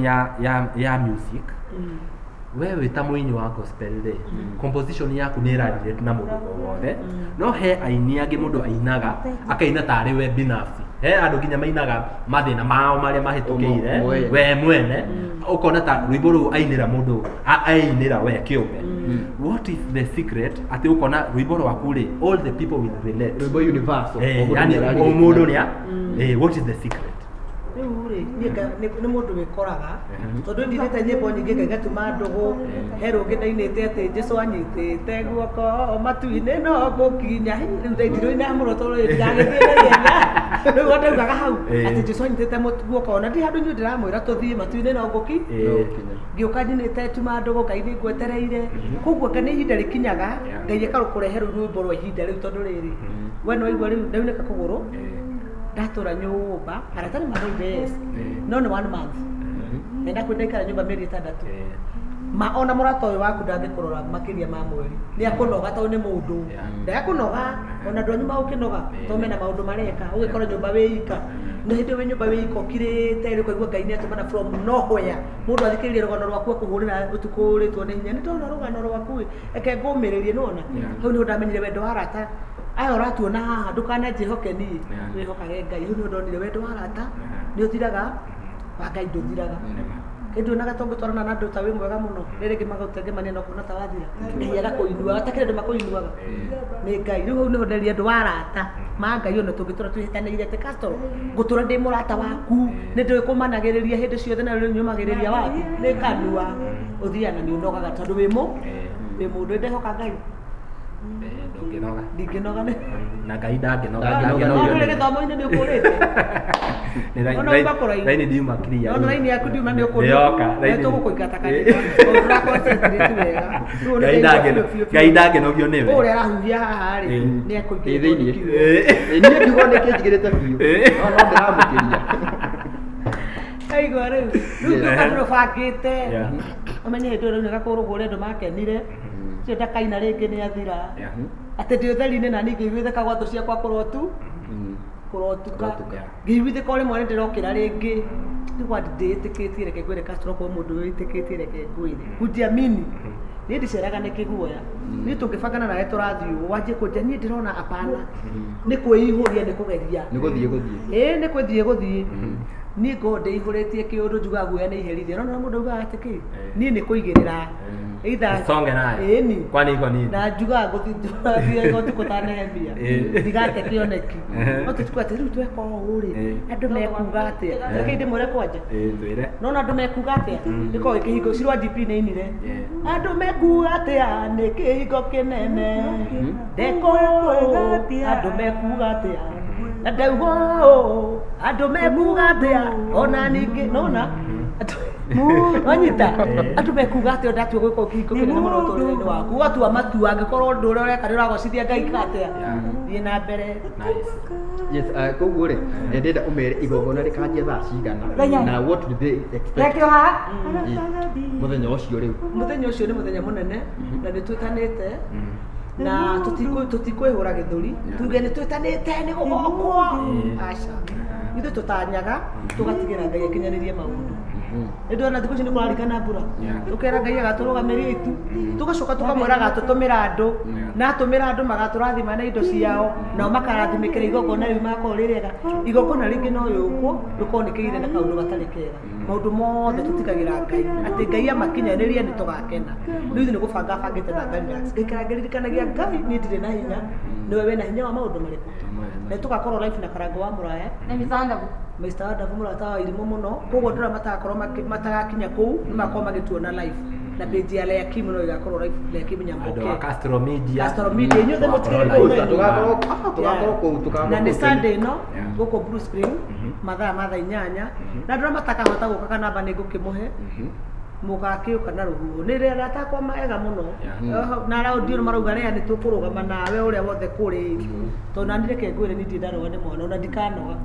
ya music. We wĩ ta mũini wa gospel rĩ, composition yaku nĩ ĩrarelate na mũndũ o wothe. No he aini angĩ mũndũ ainaga, akaina tarĩ we binafsi. He andũ nginya mainaga mathĩna mao marĩa mahĩtũkĩire Mwene. we mwene, ũkona ta rwĩmbo rũu ainĩra mũndũ, ainĩra we kĩũmbe. What is the secret atĩ ũkona rwĩmbo rwaku rĩ, all the people will relate. Rwĩmbo universal. O mũndũ Yani nĩ o ararelate mũndũ nake. nĩ what is the secret? Rĩu rĩ, niĩ nĩ mũndũ wĩkoraga, tondũ ndinĩte nyĩmbo nyingĩ Ngai gatuma ndũgũ, he rũngĩ ndainĩte atĩ Jesũ anyitĩte guoko matu-inĩ no ngũkinya. Hĩ, rĩu ndirũinaga mũno tondũ rĩu ndiragĩthiĩ na ihenya. Rĩu ndaugaga hau atĩ Jesũ anyitĩte guoko, na ndirĩ handũ inyuĩ ndĩramwĩra tũthiĩ matu-inĩ no ngũki. No gũkinya. Ngĩũka nyinĩte tuma ndũgũ Ngai nĩ ngwetereire. Koguo anga nĩ ihinda rĩkinyaga Ngai akarũkũrehe rũu rwĩmbo rwa ihinda rĩu tondũ rĩrĩ, we nĩ waigua rĩu ndaunĩka kũgũrũ, ndatũra nyũmba arata nĩ maraire yes, no nĩ 1 month. Nenda kwenda ikara nyũmba mĩeri 6. Ma ona mũrata ũyũ waku ndangĩkũrora makĩria ma mweri. Nĩ akũnoga tondũ nĩ mũndũ. Ndakũnoga ona andũ anyu magũkĩnoga tondũ mena maũndũ mareka. Ũgĩkorwo nyũmba wĩ ika. Na hĩndĩ wĩ nyũmba wĩ ika ũkirĩte rĩ ũkaigua Ngai nĩ atũmana from nowhere. Mũndũ athikĩrĩrie rũgano rwaku akũhũrĩra ũtukũ ũrĩtwo nĩ hinya. Nĩ ndona rũgano rwaku ĩ, reke ngũmĩrĩrie nĩwona. Hau nĩho ndamenyire wendo wa arata. Aya ũratuona haha ndũkananjĩhoke niĩ, wĩhokage Ngai. Hau nĩho ndonire wendo wa arata nĩ ũthiraga, wa Ngai ndũthiraga. Nduonaga to ngĩtwarana na andũ ta wĩ mwega mũno rĩrĩ rĩngĩ magũtengemania na ũkona ta wathira. Ngai agakũinua atakĩrĩ andũ makũinuaga nĩ Ngai. Rĩu hau nĩho nderire andũ wa arata ma Ngai ona tũngĩtũra twĩhĩtanĩire atĩ Castro ngũtũra ndĩ mũrata waku nĩ ndũĩ kũmanagĩrĩria hĩndĩ ciothe na rĩu nyũmagĩrĩria waku nĩ kanua ũthiaga na nĩ ũnogaga tondũ wĩ mũndũ. Ndehoka Ngai. Ndũngĩnoga. Ndingĩnoga nĩ. Na Ngai ndangĩnoga. No ndũrĩ gĩthomo-inĩ nĩ ũkũrĩte. Raini ndiuma clear. No raini yaku ndiuma nĩ ũkũrĩte. Nĩyoka. Nĩ tũgũkũingata kanitha. Tondũ ndũraconcentrate wega. Ngai ndangĩnogio nĩwe. Ũrĩa arahuhia haha rĩ nĩ ekũingĩrĩtwo nĩ kiugo. Niĩ kiugo nĩ kĩnjigĩrĩte biũ. No no ndĩramũkĩria. Kaigua rĩu. Rĩu tũka tũbangĩte. Ũmenye hĩndĩ ĩyo rĩu nĩgakũrũgwo ũrĩa andũ makenire. Ũcio ndakaina rĩngĩ nĩ athira. Atĩ ndĩ ũtheri-inĩ na niĩ ngĩiguithĩka gwa thũ ciakwa kũrotu. Kũrotuka. Ngĩiguithĩka o rĩmwe nĩ ndĩrokĩra rĩngĩ. Nĩgwa ndĩĩtĩkĩtie reke ngwĩre Castro okorwo mũndũ wĩtĩkĩtie reke ngwĩre. Kujiamini. Niĩ ndiceraga nĩ kĩguoya. Niĩ tũngĩbangana nawe tũrathiĩ ũũ wanjie kũnjia niĩ ndĩrona apana. Nĩ kwĩihũria nĩ kũgeria. Nĩ gũthiĩ gũthiĩ. Ĩĩ nĩ gũthiĩ gũthiĩ. Niĩ ngoragwo ndĩihũrĩtie kĩũndũ njugaga guoya nĩ iherithia. No mũndũ augaga atĩ kĩ? Niĩ nĩ kũigĩrĩra. Either Songe nayo. Ĩni. Kwani iko nini? Na njugaga gũthiĩ ũtukũ ta Nehemia. Ndigate kĩoneki. No tũtukũ atĩ rĩu tweka ũũ rĩ, andũ mekuga atĩa? Reke ndĩmwĩre kwanja. Twĩre. Nona andũ mekuga atĩa? Gĩkoragwo gĩkĩhingo Shirwa GP nĩ ainire. Andũ mekuga atĩa nĩ kĩhingo kĩnene. Ndeko andũ mekuga atĩa? Na ndauga ũũ andũ mekuga atĩa? Ona ningĩ nona wanyita andũ mekuga atĩa ndatua gwĩka kĩhingo kĩnene mũno ũtũũrĩre-inĩ waku ũgatua matua angĩkorwo ũndũ ũrĩa ũreka nĩ ũragocithia Ngai ka atĩa thiĩ na mbere. Yes, koguo rĩ ndĩrenda ũmere igongona rĩkanjia thaa cigana na what do they expect mũthenya ũcio rĩu? Mũthenya ũcio nĩ mũthenya mũnene na nĩ twĩtanĩte na tũtikwĩhũra gĩthũri tuge nĩ twĩtanĩte nĩ gũgokwo aca. Ithuĩ tũtanyaga tũgatigĩra Ngai akinyanĩrie maũndũ. Nĩ ndona thikũ ici nĩ kũrarikana mbura. Tũkera Ngai agatũrũgamĩria itu. Tũgacoka tũkamwĩra agatũtũmĩra andũ. Na atũmĩra andũ magatũrathima na indo ciao. Nao makarathimĩkĩra igongona rĩu magakorwo rĩ rĩega. Igongona rĩngĩ no rĩũkwo rĩkorwo nĩ kĩgĩre na kaũndũ gatarĩ kega. Maũndũ mothe tũtigagĩra Ngai. Atĩ Ngai amakinyanĩrie nĩ tũgakena. Rĩu ithuĩ nĩ gũbanga bangĩte na Ngai relax. Ngaikara ngĩririkanagia Ngai niĩ ndirĩ na hinya. Nĩwe wĩna hinya wa maũndũ marĩkũ. Na tũgakorwo live na Karango wa Mũraya. Mr. Wonderful mũrata wa irimũ mũno. Koguo andũ arĩa matagakorwo matagakinya kũu nĩ makorwo magĩtuona live. Na page ya Leah Kim no ĩgakorwo live, Leah Kim Nyamboke. Andũ a Castro Media. Castro Media inyuothe mũtigĩrĩre kũu. Tũgakorwo tũgakorwo kũu tũgakorwo. Na nĩ Sunday ĩno gũkũ Blue Spring mathaa ma thaa 8. Na andũ arĩa matakahota gũka kana namba nĩ ngũkĩmũhe. Mũgakĩũka na rũhuho. Nĩ rĩrĩa atakwa mega mũno. Na raundi ĩno marauga rĩa nĩ tũkũrũgama nawe ũrĩa wothe kũrĩ. Tondũ nani reke ngwĩre niĩ ndirĩ ndanoga nĩ mwana ona ndikanoga.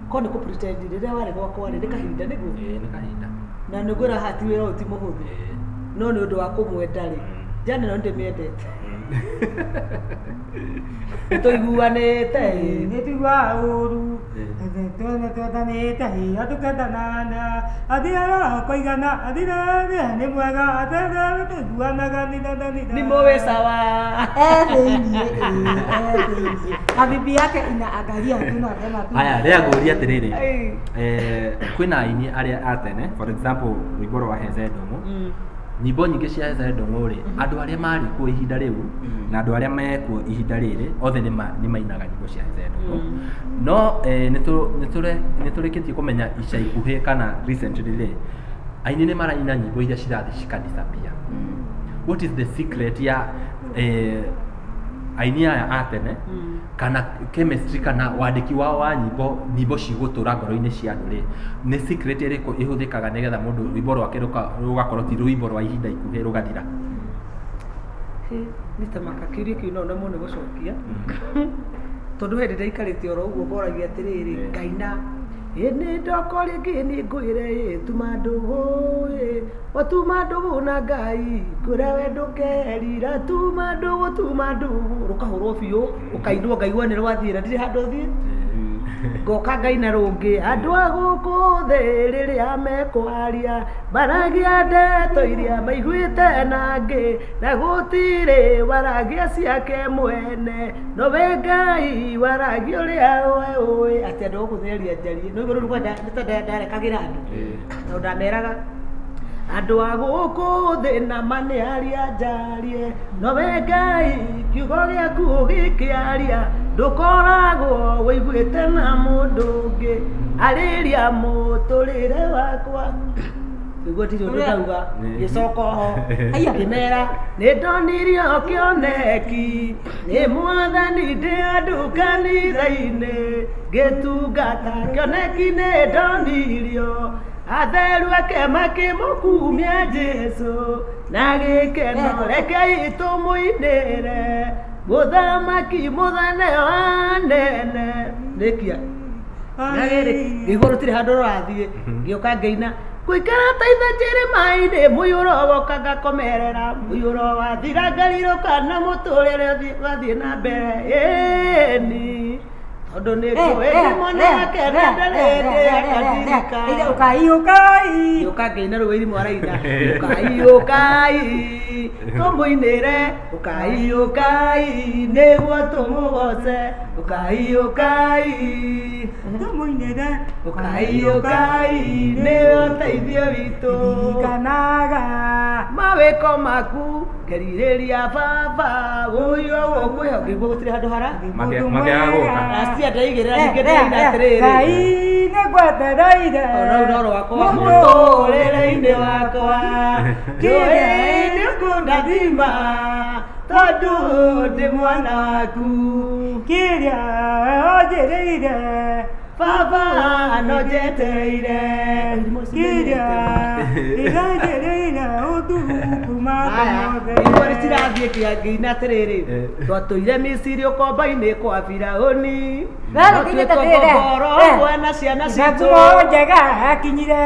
Korwo nĩ kũ pretend rĩrĩa warĩ gwakwa rĩ nĩ kahinda nĩguo. Nĩ kahinda. Na nĩ ngwĩra haha ti wĩra ũyũ ti mũhũthũ. No nĩ ũndũ wa kũmwenda rĩ. Jane no ndĩmĩendete. Nĩ tũiguanĩte. Nĩ tũiguaga ũru. Nĩ twendanĩte andũ kendanana. Athiaga kũigana athirere nĩ mwega atherere tũiguanaga nĩ mũĩ sawa. Thĩiniĩ thĩiniĩ. Na bibi yake inaangalia tu na sema tu. Haya, rĩa ngũria atĩrĩrĩ. Kwĩna aini arĩa a tene, for example rwĩmbo rwa Heze Ndũng'ũ. Nyĩmbo nyingĩ cia Heze Ndũng'ũ rĩ, andũ arĩa marĩ kuo ihinda rĩu na andũ arĩa mekuo ihinda rĩrĩ othe nĩ mainaga nyĩmbo cia Heze Ndũng'ũ. No nĩ tũrĩkĩtie kũmenya ica ikuhĩ kana recently rĩ, aini nĩ maraina nyĩmbo iria cirathiĩ cikadisappear. What is the secret ya aini aya a tene kana chemistry kana wandĩki wao wa nyĩmbo nyĩmbo cigũtũra ngoro-inĩ cia andũ rĩ, nĩ secret ĩrĩkũ ĩhũthĩkaga nĩgetha mũndũ rwĩmbo rwake rũgakorwo ti rwĩmbo rwa ihinda ikuhĩ rũgathira? Mr. Makakiri kĩu no nemwo nĩ gũcokia. Tondũ hĩndĩ ndaikarĩte oro ũguo ngoragia atĩrĩrĩ, ngaina Ĩ nĩ ndoka rĩngĩ nĩ ngwĩre ĩ tuma ndũgũ ĩ watuma ndũgũ na Ngai ngwĩre we ndũkerira tuma ndũgũ rũkahũrwo biũ ũkainwo ngaigua nĩ rwathiĩ na ndirĩ handũ thiĩ ngoka ngaina rũngĩ andũ a gũkũ thĩ rĩrĩa mekwaria maragia ndeto iria maiguĩte nangĩ na gũtirĩ waragia ciake mwene nowe Ngai waragia ũrĩa we ũĩ atĩ andũ gũkũ thĩ aria njarie no igũrũ rũgwa ndarekagĩra andũ tondũ ndameraga andũ a gũkũ thĩ na ma nĩ aria njarie nowe Ngai kiugo gĩaku ũgĩkĩaria ndũkoragwo wĩiguĩte na mũndũ ũngĩ arĩria mũtũrĩre wakwa nĩguo ndirĩ ũndũ ndauga ngĩcoka oho ngĩmera nĩ ndonirio kĩoneki nĩ mwathani ndĩ andũ kanitha-inĩ ngĩtungata kĩoneki nĩ ndonirio atheru ake makĩmũkumia Jesũ na gĩkeno rekei tũmũinĩre mũthamaki mũthane wa nene nĩkia na rĩrĩ ngĩigua rũtirĩ handũ rũrathiĩ ngĩũka ngĩina gũikara ta ithanjĩ maĩ-inĩ mũiyũro woka ngakomerera mũiyũro wathira ngarirũka na mũtũrĩre ũgathiĩ na mbere ĩni tondũ nĩ njũĩ ndĩmone ake na ndarĩ hĩndĩ akandirika Ũkai ũkai ngĩũka ngĩina rũĩ irimũ araina ũkai ũkai tũmũinĩre ũkai ũkai nĩguo tũmũgoce ũkai ũkai tũmũinĩre ũkai ũkai nĩwe ũteithio witũ ririkanaga mawĩko maku ngerirĩria baba ũyũ ũkwĩho ngĩigua gũtirĩ handũ hara Makĩaga gũka. Cia ndaigĩrĩra ningĩ ndĩraina atĩrĩrĩ Ngai nĩngwetereire ona rĩu no rwakwa mũtũrĩre-inĩ wakwa njũĩ nĩũkũndathima tondũ ndĩ mwana waku kĩrĩa ũnjĩrĩire baba no njetereire kĩrĩa ũnjĩrĩire ũtukũ makwa mothe nĩguo nĩcirathiĩ ngĩina atĩrĩrĩ twatũire Misiri ũkomba-inĩ kwa Firaũni ngoro na ciana citũ nguo njega akinyire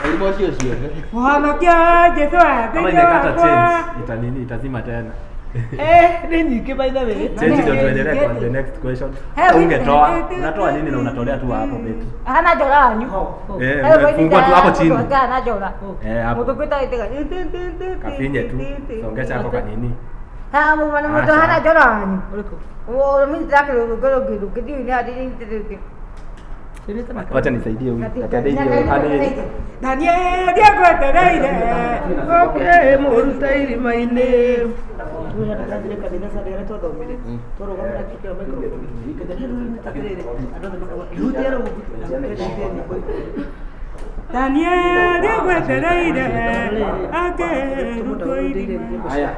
Elimu ũcio ciothe mũhonokia Jesũ Kama athĩinĩ imekata wakwa change itanini itazima tena. Nĩ nyingĩ by the way Change ndio tuendelee kwa the next question. Ungetoa unatoa nini na unatolea tu hapo beti? Hana njora wanyu. Fungua tu hapo chini. Hana njora. Hapo. Kafinye tu. Songesha hapo kwa nini? Ha mwana mtu hana njora wanyu. Ũrĩkũ? Wo mimi ndakero Wacha nisaidie huyu. Atadai hadi Daniel ndiagwetereire Okay, mũruta irima-inĩ kanitha Sunday harĩa twathomire twarũgamĩra kĩo microphone hutia rũu Daniel ndiagwetereire akĩrutwo irima Haya.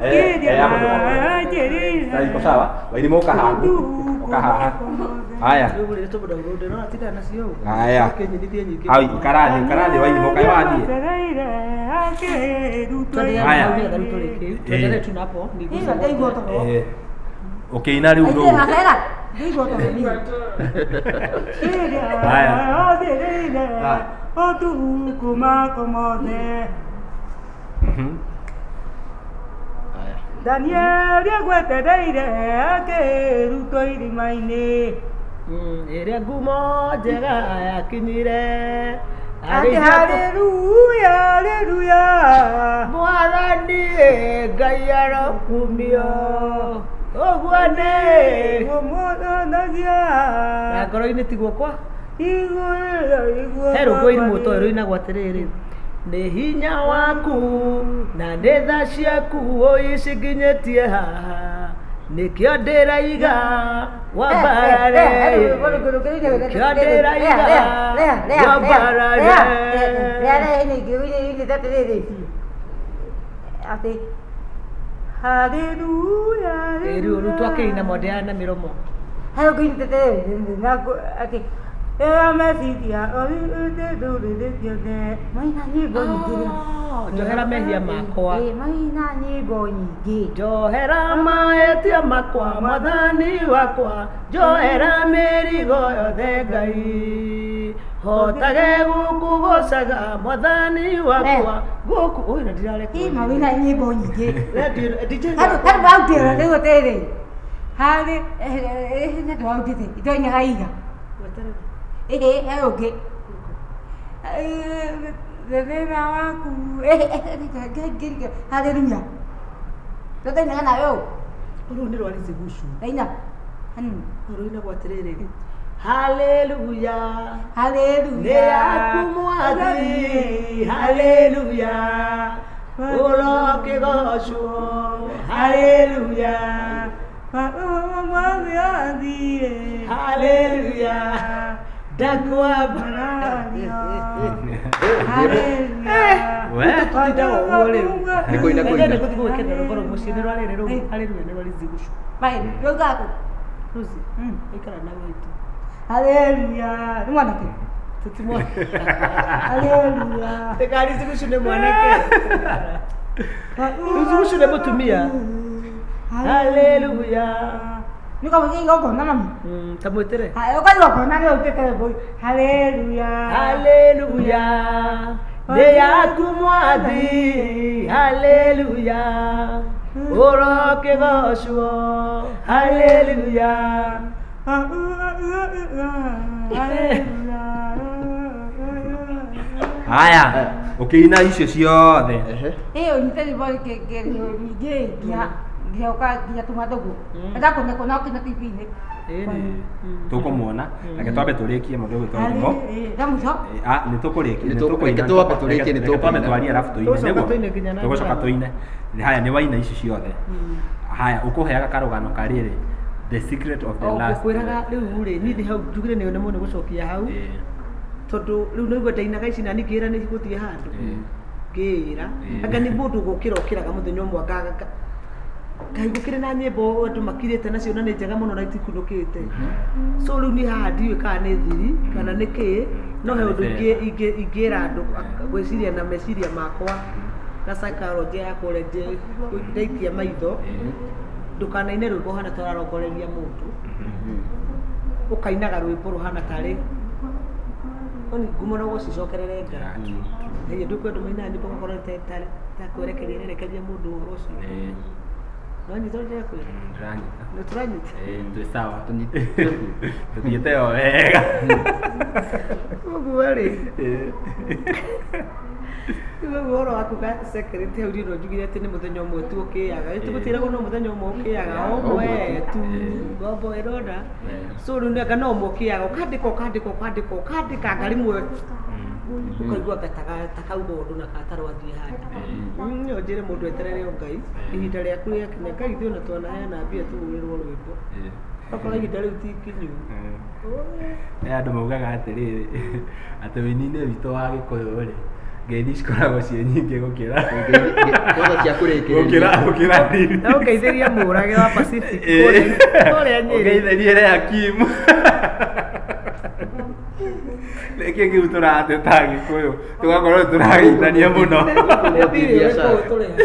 kĩrĩa Hapo ndo. ũnjĩrĩire Sasa iko sawa? Wailimo uka haha. Uka haha. Haya. Haya. Au ikarathi, ikarathi wailimo kai wathie. Haya. Tuendelee tu napo. Eh. Ukiina riu rũu. Haya. Ũtukũ makwa mothe Daniel ndiagwetereire akĩrutwo irima-inĩ Ĩrĩa ngumo njega yakinyire atĩ haleluya haleluya Mwathani Ngai arokumio ũguo nĩ ũmũhonokia na ngoro-inĩ tiguo kwa igũrũ he rũgũ irimũ toĩ rũinagwo atĩrĩrĩ nĩ hinya waku na nĩ tha ciaku ũicinginyĩtie haha nĩkĩo ndĩraiga wambarare nĩkĩo ndĩraiga wambarare haleluya rĩu rĩu twakĩina mondeana na mĩromo Njohera mehia makwa. Maina nyimbo nyingĩ. Njohera mahĩtia makwa mwathani wakwa, njohera mĩrigo yothe Ngai, hotage gũkũgoocaga mwathani wakwa gũkũ. Ũyũ na ndirarekwo. Ĩ mawĩna nyimbo nyingĩ. DJ Handũ handũ wautĩra rĩu atĩrĩ. Harĩ nĩ wautĩte itoinyaga iga. Ĩhĩ he ũngĩ. Thĩna waku haleluya. Tũtainaga nawe ũũ. Rũu nĩ rwa Lizzy Gucu. Taina. Hanini. Rũinagwo atĩrĩrĩ, haleluya Haleluya. nĩ yaku mwathi, haleluya ũrokĩgocwo, haleluya haleluya ndakwamba. We. Tũtindaga ũguo rĩu. Nĩ kũina kũina. Nĩ gũthiĩ gwĩkĩrĩra rwĩmbo rũu mũciĩ nĩ rwa rĩrĩ rũu, haleluya nĩ rwa Lizzy Gucu. Bai, rũgaku. Lucy, ikara na waitu. Haleluya. Nĩ mwanake. Tũtimwa. Haleluya. Teka Lizzy Gucu nĩ mwanake. Lizzy Gucu nĩ mũtumia. Haleluya. Nĩ kamũtĩ igongona mami. Ta mwĩtĩre. Ũka igongona nĩ ũtĩte rwĩmbo. Haleluya. Haleluya nĩ yaku mwathi, haleluya ũrokĩgocwo, haleluya. Haya, ũkĩina icio ciothe. Ehe. Ĩ ũnyite nyimbo nyingĩ nginya nginya ũka nginya tũmatũgũ. Ndakũnekwo na ũkinya TV-inĩ. Tũkũmuona. Reke twambe tũrĩkie mũndũ ũgwĩtwo Irimũ. Na mũico. Nĩ tũkũrĩkia, Nĩ nĩ tũkũina. reke twambe tũrĩkie, nĩ Reke twambe tũkũina. twarie arabu tũine. Tũgũcoka Nĩguo? tũine nginya na Tũgũcoka ndũra. tũine. Haya, nĩ waina ici ciothe. Haya, ũkũheaga karũgano karĩrĩ The Secret of the Last. Ngũkwĩraga rĩu rĩ, niĩ nĩ hau njugire nĩ nĩ mũno gũcokia hau, tondũ rĩu nĩguo ndainaga ici na ningĩra nĩ igũthiĩ handũ ngĩĩra anga nĩ mũndũ gũkĩra ũkĩraga mũthenya ũmwe Ngai gũkĩrĩ na nyĩmbo andũ makirĩte nacio na nĩ njega mũno na itikunũkĩte. So rĩu niĩ haha ndiũĩ kana nĩ thiri kana nĩ kĩĩ, no he ũndũ ingĩra andũ gwĩciria na meciria makwa na psychology yakwa ũrĩa ndaikia maitho, ndũkanaine rwĩmbo ũhana ta ũrarongoreria mũndũ, ũkainaga rwĩmbo rũhana tarĩ ngumo no gũcicokerere Ngai. Ĩĩ ndũkwenda andũ mainaga nyĩmbo ũgakorwo ta kwerekeria ĩrerekeria mũndũ ũhoro ũcio. Nĩwanyita ũrĩa ndĩrakwĩra? Ndĩranyita. Nĩ tũranyita? Twĩ sawa. Tũnyitĩte biũ. Tũthiĩte o wega. Ũguo rĩ, rĩu ũhoro wa kuga secret hau niĩ no njugire atĩ nĩ mũthenya ũmwe tu ũkĩaga. Tũgũtiragwo no mũthenya ũmwe ũkĩaga, ũmwe tu ngombo ĩrona. So rĩu nĩ anga no ũmwe ũkĩaga, ũkandĩka ũkandĩka ũkandĩka ũkandĩka anga rĩmwe ũkaigua anga ta kauga ũndũ na katarwathiĩ handũ. No njĩre mũndũ eterere o Ngai, ihinda rĩaku rĩakinya. Ngai ithuĩ ona twanaheana mbia tũhũrĩrwo rwĩmbo, okorwo ihinda rĩu ti ikinyu. He andũ maugaga atĩrĩrĩ, atĩ wĩini-inĩ witũ wa Gĩkũyũ rĩ, ngeithi cikoragwo ciĩ nyingĩ gũkĩra Kwanza cia kũrĩkĩrĩria. gũkĩra thiri. Na ũngeithĩria mũrage wa Pacific kũrĩa Nyĩrĩ. Ũngeithĩrie Lea Kim. Nĩkĩ kĩu tũrateta Gĩkũyũ tũgakorwo tũrageithania mũno. Nĩ thirĩ ũrĩkũ tũrĩha?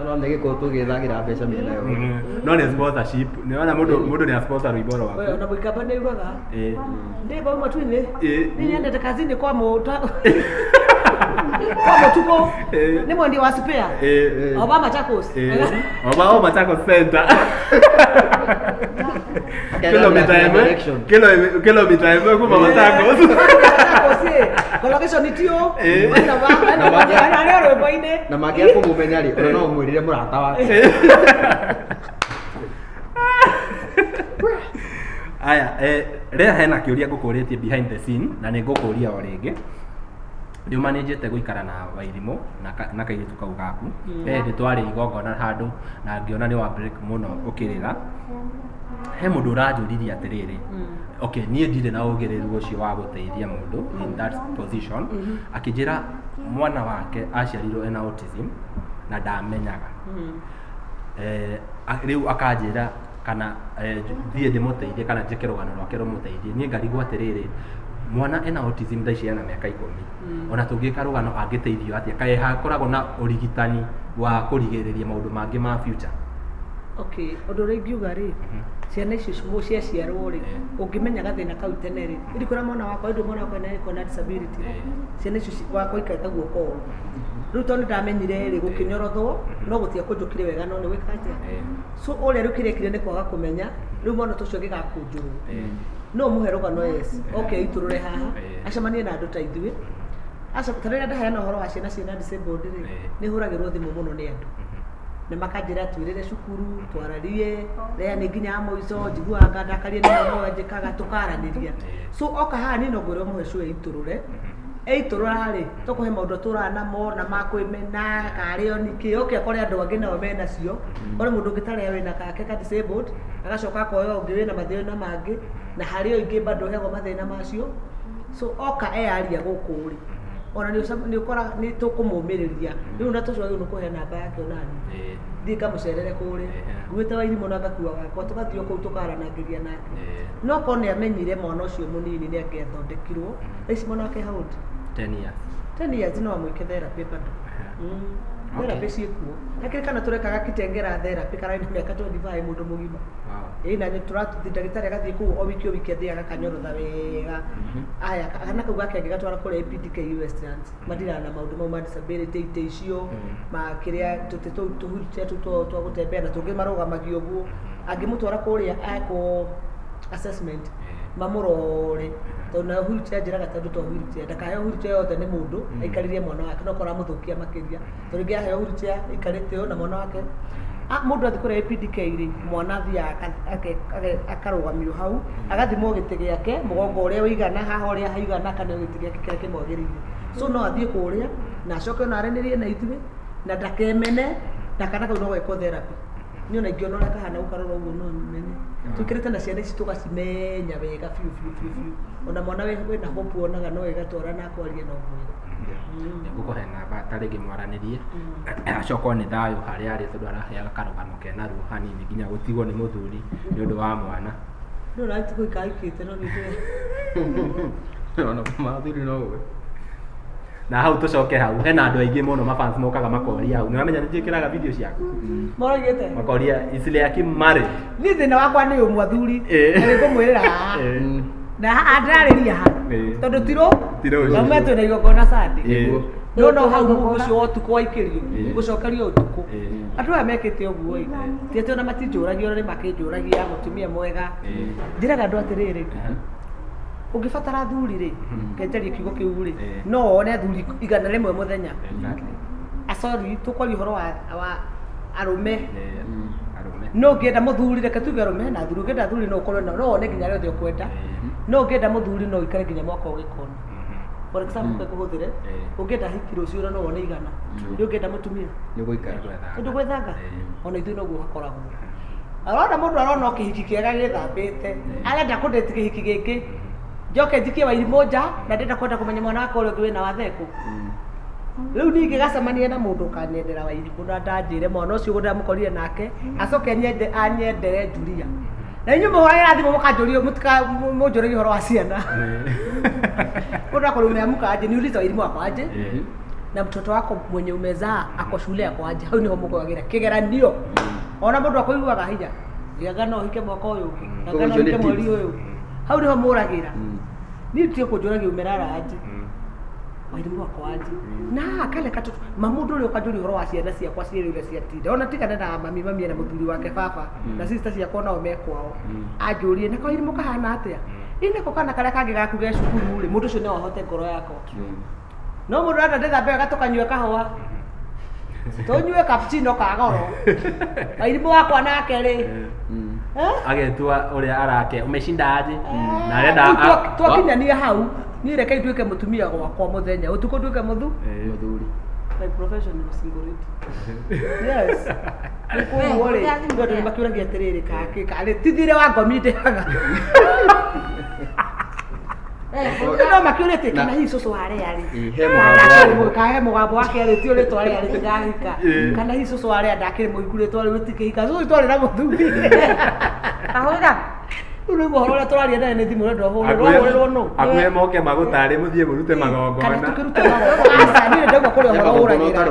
No nĩ gĩkũyũ tũgĩthagĩra mbeca mĩena yothe. No nĩ sponsorship. Nĩ wona mũndũ nĩ sponsor rwĩmbo rwaku. Ona mũikamba nĩ augaga ndĩ bau matu-inĩ Ĩĩ. niĩ nyendete kazini kwa kwa mũtukũ nĩ mwendia wa spare Oba Machakos. Oba o Machakos Center. Kilomita ĩmwe Direction. kilomita ĩmwe kuma Machakos. Machakos ĩ collocation itio na arĩa rwĩmbo-inĩ. Na mangĩaga kũmũmenya rĩ, ona no ũmwĩrĩre mũrata wake. Aya, rĩa hena kĩũria ngũkũrĩtie behind the scene na nĩ ngũkũria o rĩngĩ. Nĩ ũmanĩnjĩte gũikara na Wairimũ na kairĩtu kau gaku. He hĩndĩ twarĩ igongona handũ na ngĩona nĩ wa break mũno ũkĩrĩra. He mũndũ ũranjũririe atĩrĩrĩ, okay, niĩ ndirĩ na ũgĩrĩru ũcio wa gũteithia mũndũ in that position. Akĩnjĩra mwana wake aciarirwo ena autism na ndamenyaga. Rĩu akanjĩra Kana thiĩ ndĩmũteithie kana njĩke rũgano rwake rũmũteithie. Niĩ ngarigwo atĩrĩrĩ, mwana ena autism thaa ici ena mĩaka 10, ona tũngĩka rũgano angĩteithio atĩa? Kaĩ hakoragwo na ũrigitani wa kũrigĩrĩria maũndũ mangĩ ma future? Okay, ũndũ ũrĩa ingiuga rĩ, ciana icio ciaciarwo rĩ, ũngĩmenya gathĩna kau tene rĩ, ndikwĩra mwana wakwa, ĩndĩ mwana wakwa nĩ na disability, ciana icio wakwa ikarĩte guoko ũũ. Rĩu tondũ nĩndamenyire rĩ, gũkĩnyorothwo, no gũtiakũnjũkire wega, no nĩ gwĩka atĩa? So ũrĩa rĩu kĩrĩa ekire nĩ kwaga kũmenya, rĩu mwana ta ũcio angĩgakũnjũrwo, no ũmũhe rũgano, yes, okay, aitũrũre haha, acemanie na andũ ta ithuĩ. Aca, ta rĩrĩa ndaheana ũhoro wa ciana ciĩna disabled rĩ, nĩ hũragĩrwo thimũ mũno nĩ andũ na makanjĩra twĩrĩre cukuru twararie rĩa nĩ nginya ya mũico njiguaga ngandakarie nĩ mwana ũyũ anjĩkaga tũkaranĩria. So oka haha niĩ no ngwĩre ũmũhe cũĩ eitũrũre, eitũrũra rĩ, tũkũhe maũndũ atũraga namo na makwĩmena karĩo nĩkĩ, oke akore andũ angĩ nao menacio, kore mũndũ ũngĩ tarĩa wĩna gake ka disabled, agacoka akoya ũngĩ wĩna mathĩna mangĩ, na harĩ o ingĩ bado heagwo mathĩna macio. So oka eyaria gũkũ rĩ, ona nĩ ũkoraga nĩ tũkũmũmĩrĩria rĩu na tũcio rĩu nĩ kũhe namba yake onani thiĩ ngamũcerere kũrĩa nguĩte Wairimũ na ngakua gakwa, tũgathiĩ o kũu tũkaranangĩria nake. No korwo nĩ amenyire mwana ũcio mũnini nĩ angĩathondekirwo. Thaa ici mwana wake how old? 10 years. 10 years, no amwĩke therapy bado. Therapy ciĩkuo. Hakĩrĩ kana tũrekaga Kitengera therapy kararĩ na mĩaka 25, mũndũ mũgima. Ĩĩ, na nĩ tũrathiĩ ndagĩtarĩ agathiĩ kũu o wiki o wiki, athiaga akanyorotha wega. Aya, kana kau gake angĩgatwara kũrĩa APDK Westlands, madiraga na maũndũ mau ma disability, itĩ icio ma kĩrĩa tũtĩ tũu tũ-wheelchair tũu twa gũtembea na tũngĩ marũgamagio ũguo. Angĩmũtwara kũrĩa ekwo assessment, mamũrore, tondũ nayo wheelchair njĩraga tondũ to wheelchair ndakaheo wheelchair yothe nĩ mũndũ aikarĩrie mwana wake, no korwo amũthũkia makĩria, tondũ rĩngĩ aheo wheelchair aikarĩte ũũ na mwana wake. Mũndũ athiĩ kũrĩa APDK rĩ, mwana athiaga akarũgamio hau, agathimwo gĩtĩ gĩake mũgongo ũrĩa ũigana haha, ũrĩa haigana, kana gĩtĩ gĩake kĩrĩa kĩmwagĩrĩire. So no athiĩ kũrĩa na acoke ona aranĩrie na ithuĩ na ndakemene, na kana kau no gekwo therapy. Niĩ ona ingĩona ũrĩa kahana gũkarora ũguo no menye. Tũikĩrĩte na ciana ici tũgacimenya wega biũ biũ biũ biũ. Ona mwana wĩna hope wonaga no ĩgatwara na kwaria no mwĩre. Ngũkũhe namba ta rĩngĩ mwaranĩrie, acokwo nĩ thayũ harĩa arĩ, tondũ araheaga karũgano kena ruo hanini nginya gũtigwo nĩ mũthuri nĩ ũndũ wa mwana. No na ti gũikaikĩte no nĩ Ona mathuri no ũĩ. Na hau tũcoke hau hena andũ aingĩ mũno, mafans mokaga makoria hau, nĩwamenya nĩ njĩkĩraga video ciaku. Moragĩte. Makoria, is Leah Kim married? Niĩ thĩna wakwa nĩ ũmwe, athuri, na nĩngũmwĩrĩra haha na haha ndĩrarĩria ha tondũ tirũ Ti rũciũ. Taume twĩna igongona Sunday. No no hau Igongona. ũcio wa ũtukũ waikĩrio gũcokerio ũtukũ. Andũ aya mekĩte ũguo ĩ, ti atĩ ona matinjũragia, ona nĩ makĩnjũragia mũtumia mwega. Njĩraga andũ atĩrĩrĩ, ũngĩbatara athuri rĩ, kenjarie kiugo kĩu rĩ, no wone athuri 100 mũthenya. Sorry, tũkwaria ũhoro wa arũme. Arũme. No ũngĩenda mũthuri, reke tuge arũme na athuri, ũngĩenda athuri no ũkorwo no wone nginya rĩothe ũkwenda. No ũngĩenda mũthuri no ũikare nginya mwaka ũgĩkona. For example, kũhũthĩre, ũngĩenda hiki rũciũ na no wone 100. Nĩ ũngĩenda mũtumia Nĩ ũgũikara. Tondũ gwethanga ona ithuĩ noguo hakoragwo. Arona mũndũ arona o kĩhiki kĩega gĩthambĩte, arenda kũndĩti kĩhiki gĩkĩ, njoke njikie Wairimũ nja, na ndĩrenda kwenda kũmenya mwana wakwa ũrĩa ũngĩ wĩna wathekũ. Rĩu ningĩ gacemania na mũndũ ũkanyendera Wairimũ na ndanjĩre mwana ũcio ũguo ndamũkorire nake, acoke anyendere Julia. Na inyuĩ mũhũragĩra thimũ mũkanjũria, mũnjũragia ũhoro wa ciana. Mũndũ akorwo umeamka aje, niulize Wairimũ wako aje, na mtoto wako mwenye umezaa ako shule yako aje. Hau niho mũkũgagĩra kĩgeranio. Ona mũndũ akũiguaga hinya, gĩaga no ũhike mwaka ũyũ ũngĩ, gĩaga Koguo no icio nĩ ũhike mweri tips. ũyũ. Hau niho mũragĩra. Niĩ tie kũnjũragia umerara aje, Wairimũ wako aje, na kale katoto ma mũndũ ũrĩa ũkanjũria ũhoro wa ciana ciakwa cierĩ ũrĩa ciatinda, ona tigana na mami, mami ena mũthuri wake, baba na sister ciakwa nao me kwao, anjũrie nako Wairimũ kahana atĩa, ĩ nako kana karĩa kangĩ gaku ge cukuru rĩ, mũndũ ũcio no ahote ngoro yakwa. No mũndũ arenda ndĩthambe wega, tũkanyue kahũa, tũnyue cappuccino ka goro, Wairimũ wakwa nake rĩ. Eh? Agetua ũrĩa arake umeshinda aje na arenda Rĩu twakinyania hau, niĩ reke nduĩke mũtumia gwakwa mũthenya, ũtukũ nduĩke mũthu. Mũthuri. My profession is single lady. Yes. Nĩ koguo rĩ, andũ nĩ makĩũragia atĩrĩrĩ, kake karĩ ti thirĩ wa ngomi ndĩhaga. No makiũrĩtie kana hihi cũcũ warĩa rĩ he mũgambo wake rĩ ti ũrĩtwa rĩa rĩ tigahika kana hihi cũcũ warĩa ndakĩrĩ mũhiku rĩtwa rĩu rĩtikĩhika cũcũ twarĩ na mũthuri ahũra rĩu nĩguo ũhoro ũrĩa tũraria naye nĩ thimũ ũrenda ũhũrĩrwo nũ akuhe moke magũtarĩ mũthiĩ mũrute magongona kana tũkĩrute magongona aca niĩ ndauga kũrĩ ũhoro ũragĩra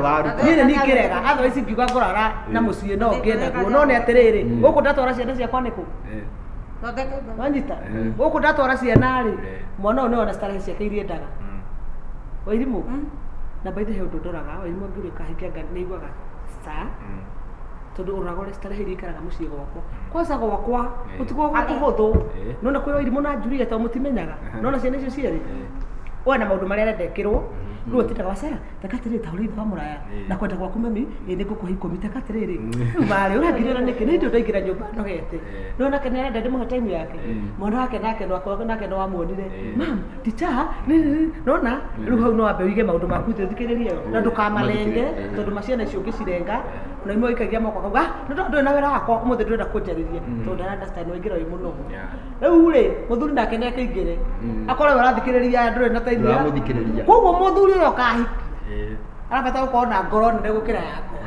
niĩ nĩ ningĩrega otherwise ingiuga ngũrara na mũciĩ no ngĩe naguo no nĩ atĩrĩrĩ gũkũ ndatwara ciana ciakwa nĩkũ wanyita gũkũ ndatwara ciana rĩ mwana ũyũ nĩwona starehe ciake iria endaga Wairimũ na by the way ũndũ ndoraga Wairimũ angĩũria kahikia nĩ aiguaga saa tondũ ũroraga ũrĩa starehe iria ikaraga mũciĩ gwakwa kwanza gwakwa gũtikoragwo kũhũthũ nona kwĩ Wairimũ na Julia tondũ mũtimenyaga nona ciana icio cierĩ we na maũndũ marĩa arenda ekĩrwo rĩu atindaga wacera teka atĩrĩrĩ ta ũrĩ ithe wa mũraya na kwenda gwaku mami ĩ nĩ ngũkũhe ikũmi teka atĩrĩrĩ rĩu marĩ ũrangirĩra nĩkĩ nĩ ndĩ ndaingĩra nyũmba nogete no nake nĩ arenda ndĩmũhe time yake mwana wake nake nake no amuonire mam teacher nona rĩu hau no wambe ũige maũndũ maku thikĩrĩria na ndũkamarenge tondũ maciana icio ũngĩcirenga na imwe ikagia moko akauga nĩ tondũ ndũrĩ na wĩra wakwa ũmũthĩ ndũrenda kũnjarĩria tondũ ndara understand waingĩra wĩ mũnogu rĩu rĩ mũthuri nake nĩ akĩingĩre akorwo ũrathikĩrĩria ndũrĩ na time ya koguo mũthuri ũrĩa ũkahikia arabatara gũkorwo na ngoro nene gũkĩra yakwa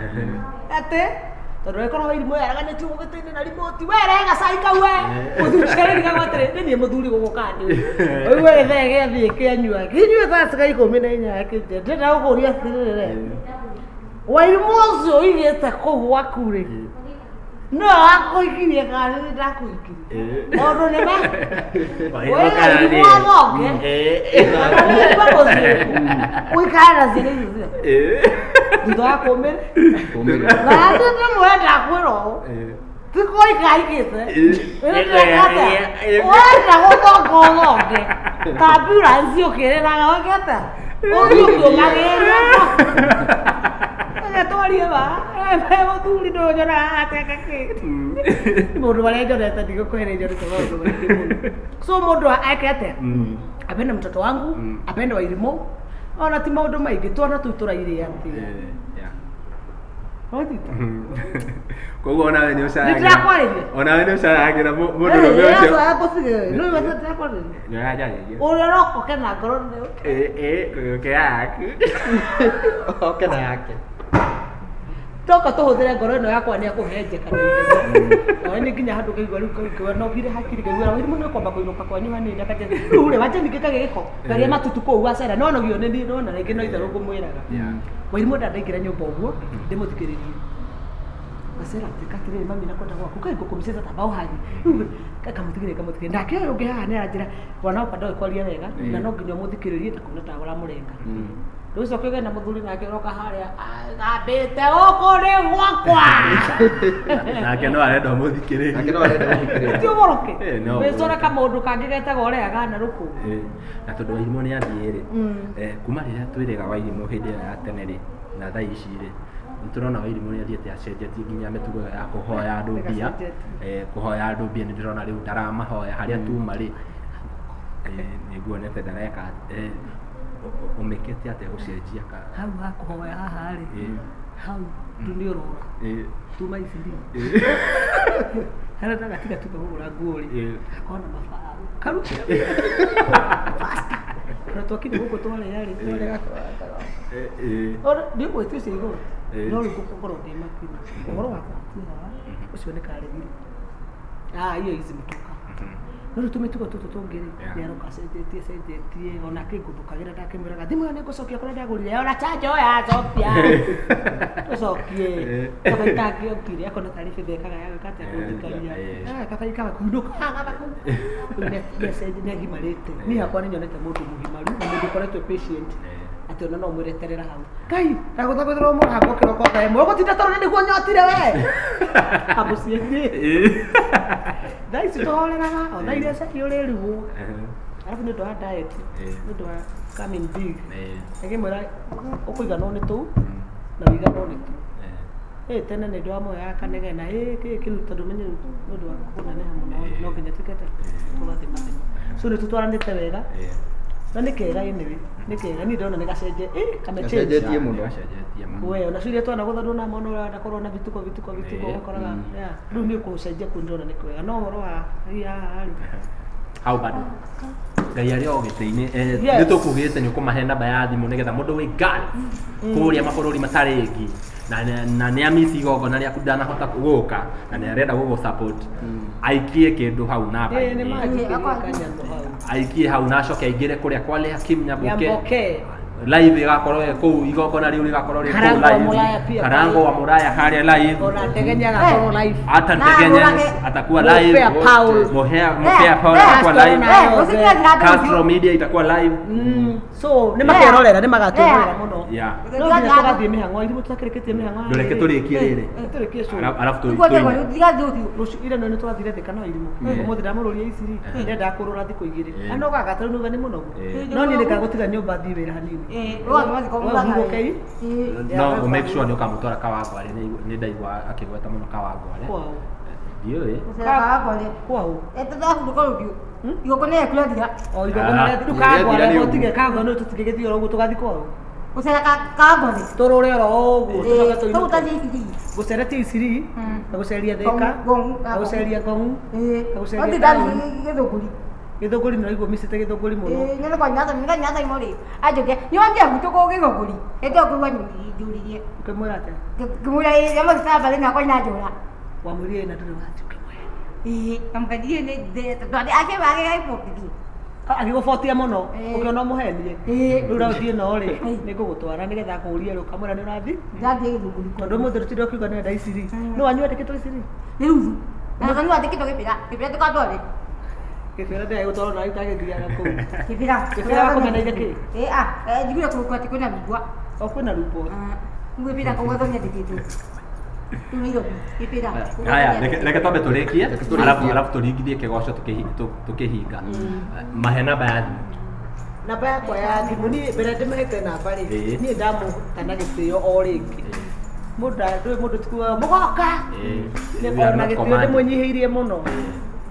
atĩ tondũ ĩkorwo Wairimũ yaraganĩtio gĩtĩ-inĩ na remote we rega cai kau we mũthuri ũcio atĩrĩ nĩ niĩ mũthuri gũgũka nĩ ũyũ we gĩthee gĩathiĩ kĩanyua kĩnyue thaa ciga 14 kĩnje ndĩrenda gũkũria atĩrĩrĩ Wairimũ ũcio ũigĩte kũu gwaku rĩ no akũhikirie kana nĩ ndakũhikirie tondũ nĩ ma Wairimũ athonge ũikare na ciana icio ciothe thutha wa kũmĩrĩ na ndĩmwĩre ndakwĩra ũũ ti kũikaikĩte wenda gũthonga ũthonge ta ambulance ũkĩrĩraga wĩkĩte ũthiĩ ũkĩũmagĩrĩria twarie ma mũthuri ndũnyonaga ateka kĩ mũndũ marĩa nyonete ndigũkwĩra nyonete maũndũ maingĩ mũno so mũndũ eke atĩa apende mtoto wangu apende Wairimũ ona ti maũndũ maingĩ twana tũu tũrairĩa atĩa koguo onawe nĩ ũcaragĩra nĩndĩrakwarĩria onawe nĩ ũcaragĩra mũndũrũme ũcio nĩ ndĩrakwarĩria nĩ ũranjarĩria ũrĩa ũroka na ngoro nĩ ũke yaku oke na yake toka tũhũthĩre ngoro ĩno yakwa nĩ akũhenjeka na ihenya nawe nĩ nginya handũ ngaigua rĩu ngaigua no ngire hakiri ngaigua Wairimũ nĩ kwamba kũinũka kwanyu hanini akanja rĩu rĩ wanja ningĩ kagĩa gĩko ngarĩa matutu kũu wacera no nogio nĩ niĩ nona rĩngĩ no itherũ ngũmwĩraga Wairimũ ndandaingĩra nyũmba ũguo ndĩmũthikĩrĩrie wacera teka atĩrĩrĩ mami na kwenda gwaku kaĩ ngũkũmĩceza ta mbaũ hanyu rĩu kamũthikĩrĩria nake ũyũ ũngĩ haha nĩ aranjĩra mwana wakwa ndoĩ kwaria wega na no nginya ũmũthikĩrĩrie ndakona ta ũramũrenga rĩu ũcoke ũgĩe na mũthuri nake ũroka harĩa agambĩte gũkũ nĩ gwakwa nake no arenda ũmũthikĩrĩrie nake no arenda ũmũthikĩrĩrie ti ũgũrũke wĩcore kaũndũ kangĩ getagwo ũreaga na rũkũ na tondũ Wairimũ nĩ athiĩ rĩ kuma rĩrĩa twĩrĩga Wairimũ hĩndĩ ĩyo ya tene rĩ na thaa ici rĩ nĩtũrona Wairimũ nĩ athiĩte acenjetie nginya mĩtugo ya kũhoya andũ mbia kũhoya andũ mbia nĩ ndĩrona rĩu ndaramahoya harĩa tuma rĩ nĩnguonete ndareka ũmĩkĩte atĩa gũcenjia ka hau ha kũhoya haha rĩ hau tu nĩ ũrora tuma ici rĩ harĩa ndagatiga tuma kũgũra nguo rĩ akona mabaũ karutĩra faster na twakinya gũkũ twarĩa rĩ twarĩa nĩ ũgwĩtio ũcio igoti no rĩu ngũkorwo ndĩ makini ũhoro wa kũhutia haha ũcio nĩ karegire hiyo izi mtoka no rĩu tũmĩtugo tũtũ tũngĩ rĩ nĩ aroka acenjetie cenjetie ona akĩngũthũkagĩra ndakĩmwĩraga thimũ ĩyo nĩ ngũcokia kũrĩa ndagũrire ona chanja oya cokia ũcokie kaba itangĩokire akona tarĩ betha ĩkaga ya gwĩka atĩa kũndikaria kaba ikaga kũinũka kaba kũu nĩ agimarĩte niĩ hakwa nĩ nyonete mũndũ mũgimaru na mũndũ ũkoretwo patient atĩ ona no mwĩre terera hau ngai ndagũthagũthĩrwo mũgambo kĩroko thaa ĩmwe ũgũtinda tondũ nĩguo nyotire we kamũciĩ-inĩ thaa ici tũhoreraga o thaa iria cai ũrĩrugwo arabu nĩ ũndũ wa diet nĩ ũndũ wa coming big agĩmwĩra ũkũiganwo nĩ tũu na ũiganwo nĩ tũu tene nĩ ndĩramũheaga kanegena kĩu tondũ menye nĩ ũndũ wa kũneneha mũno no nginya tuĩke tũgathimathima so nĩ tũtwaranĩte wega na nĩ kega anyway nĩ kega niĩ ndĩrona nĩ gacenje kamecenjetie mũno we ona ciria twana gũthandwo na mwana ũrĩa wanakorwo na vituko vituko vituko ũkoraga rĩu nĩ ũkũcenjia kũu ndĩrona nĩ kwega no ũhoro wa haha rĩ hau bado Ngai arĩ o gĩtĩ-inĩ. Yes. Nĩ tũkugĩte nĩ ũkũmahe namba ya thimũ nĩgetha mũndũ wĩ Gulf kũrĩa mabũrũri matarĩ ngi na nĩ amici igongona rĩaku ndanahota gũka na nĩ arenda gũgũ support aikie kĩndũ hau Ĩĩ, nĩ namba-inĩ, manjikĩrie kanyamũ hau. Aikie hau na acoke aingĩre kũrĩa kwa Lea Kim Nyaboke. Nyamboke. Live ĩgakorwo ĩ kũu, igongona rĩu rĩgakorwo rĩ kũu Karango wa live. Mũraya pia. Karango wa Mũraya harĩa live. Ona Ndegenye agakorwo live. Hata Na Ndegenye Mũrage. atakuwa live. Mũbea Paul. Mũbea Paul atakuwa Castro live. na- Castro Media itakuwa live. So nĩ makerorera, nĩ magatwĩrorera mũno. Yeah. No nginya tũgathiĩ mĩhang'o irimũ tũtakĩrĩkĩtie mĩhang'o. Ndũreke tũrĩkie rĩrĩ. Tũrĩkie show. Arabu tũine. Rũciũ ira nĩ tũrathire Thika no irimũ. Ũmũthĩ ndamũrũria iciri ndendaga kũrũra thikũ 2. Anogaga tarĩu nĩuga nĩ mũnogu. No niĩ nĩngagũtiga nyũmba thiĩ wĩra hanini. Hurũkei. No make sure nĩ ũkamũtwara Kawangware, nĩ ndaigua akĩgweta mũno Kawangware. Kwao. Ndiũĩ. Kwao. Igongona rĩaku. O igongona Ah. rĩa rĩu Kawangware Nĩ gũtige Kawangware no tũtigĩgĩthiĩ oro ũguo tũgathiĩ kwao. Gũcera Kawangware. Tũrũre oro ũguo tũcoke tũinũke. Tũgũtathiĩ Isiri. Gũceretie Isiri na gũceria Thika Ngong- na gũceria Ngong na gũceria Othi taũni. ndathi Gĩthũngũri. Gĩthũngũri nĩ ũraigua micĩte Gĩthũngũri mũno. Nyone kwa nyatha nyone nyatha imori. Anjoke nyonje gwitũ kũ Gĩthũngũri. Ĩndĩ ngũigua njũririe. Ũkĩmwĩra atĩa? Ngĩmwĩra ĩ yamũthamba thĩna kwa inanjũra. Wamwĩrire na ndũrĩ wathiĩ ũkĩmwĩra. Ĩĩ, namũkandirie nĩ tondũ ake wage gaibũkithie. Agĩgũbotia mũno. Ĩĩ. Ũkĩona ũmũhenie. Ĩĩ. Rĩu ũrathiĩ no rĩ Ĩĩ. nĩ ngũgũtwara nĩgetha akũrie rĩ ũkamwĩra nĩ ũrathiĩ. Ndathiĩ Gĩthũngũri. Tondũ ũmũthĩ rũtirĩ ũkiuga nĩ Isiri. Nĩ wanyu wandĩkĩtwo Isiri? Nĩ ruthu. Na kanua wandĩkĩtwo Gĩbĩra. Gĩbĩra tũkatware. Gĩbĩra ndĩragĩgũtwara na itagĩthiaga kũu. Gĩbĩra. Gĩbĩra wakũmeneire kĩ? Ĩĩ, ah, njiguire kũu atĩ kwĩna rubwa. O kwĩna rubwa. Gĩbĩra kũu gathonyandĩkĩtwo. Rĩu Nairobi. Gĩbĩra. Haya, reke twambe tũrĩkie, Reke tũrĩkie. arabu tũringithie kĩgoco tũkĩhinga. Mahe namba ya thimũ. Namba yakwa ya thimũ niĩ mbere ndĩmahete namba rĩ Ĩĩ. niĩ ndamũtana gĩtĩo o rĩngĩ. Mũndũ ndũĩ mũndũ tikuaga mũgoka. Ĩĩ. Nĩ We are ona not gĩtĩo commanded. ndĩmũnyihĩirie mũno.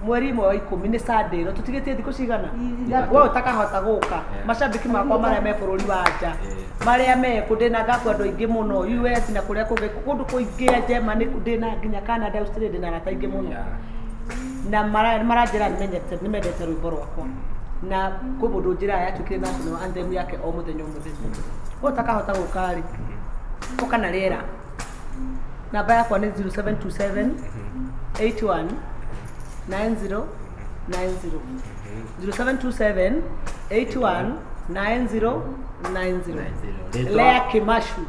Mweri 1 wa 10 nĩ Sunday ĩno tũtigĩtie thikũ cigana we ũtakahota gũka macambĩki makwa marĩa me bũrũri wa nja marĩa me kũ ndĩna ngakua andũ aingĩ mũno US na kũrĩa kũngĩ kũndũ kũingĩ Germany ndĩna nginya Canada, Australia ndĩna arata aingĩ mũno Yeah. na maranjĩra nĩmendete rwĩmbo rwakwa na kwĩ mũndũ njĩraga yatuĩkire national anthem yake o mũthenya o mũthenya. We ũtakahota gũka rĩ ũka na rĩera. Namba yakwa nĩ 0727 81 90 90, 0727 81 90 90. Rĩtwa- Lea Kimashu.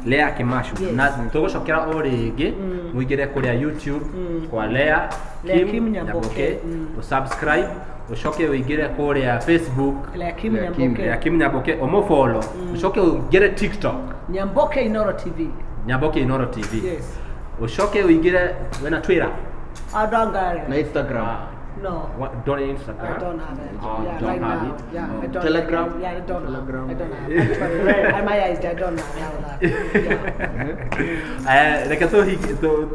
Lea Kimashu. Yes. Na tũgũcokera o rĩngĩ mũingĩre kũrĩa YouTube kwa Lea Lea Kim Nyamboke. Ũsubscribe, ũcoke ũingĩre kũrĩa Facebook. Lea Kim Lea Kim. Nyamboke. Lea Kim Nyamboke ũmũfollow, ũcoke ũingĩre TikTok. Nyamboke Inoro TV. Nyamboke Inoro TV. Yes. Ũcoke ũingĩre wena Twitter. I don't got it. Na Instagram. Ah, No. what, don't Instagram? I don't have it. Oh, Yeah, don't right have now. it. Yeah, Oh. I don't. Telegram? Yeah, I don't Telegram. have. I don't have. Actually, my eyes, I don't have that. Yeah. Reke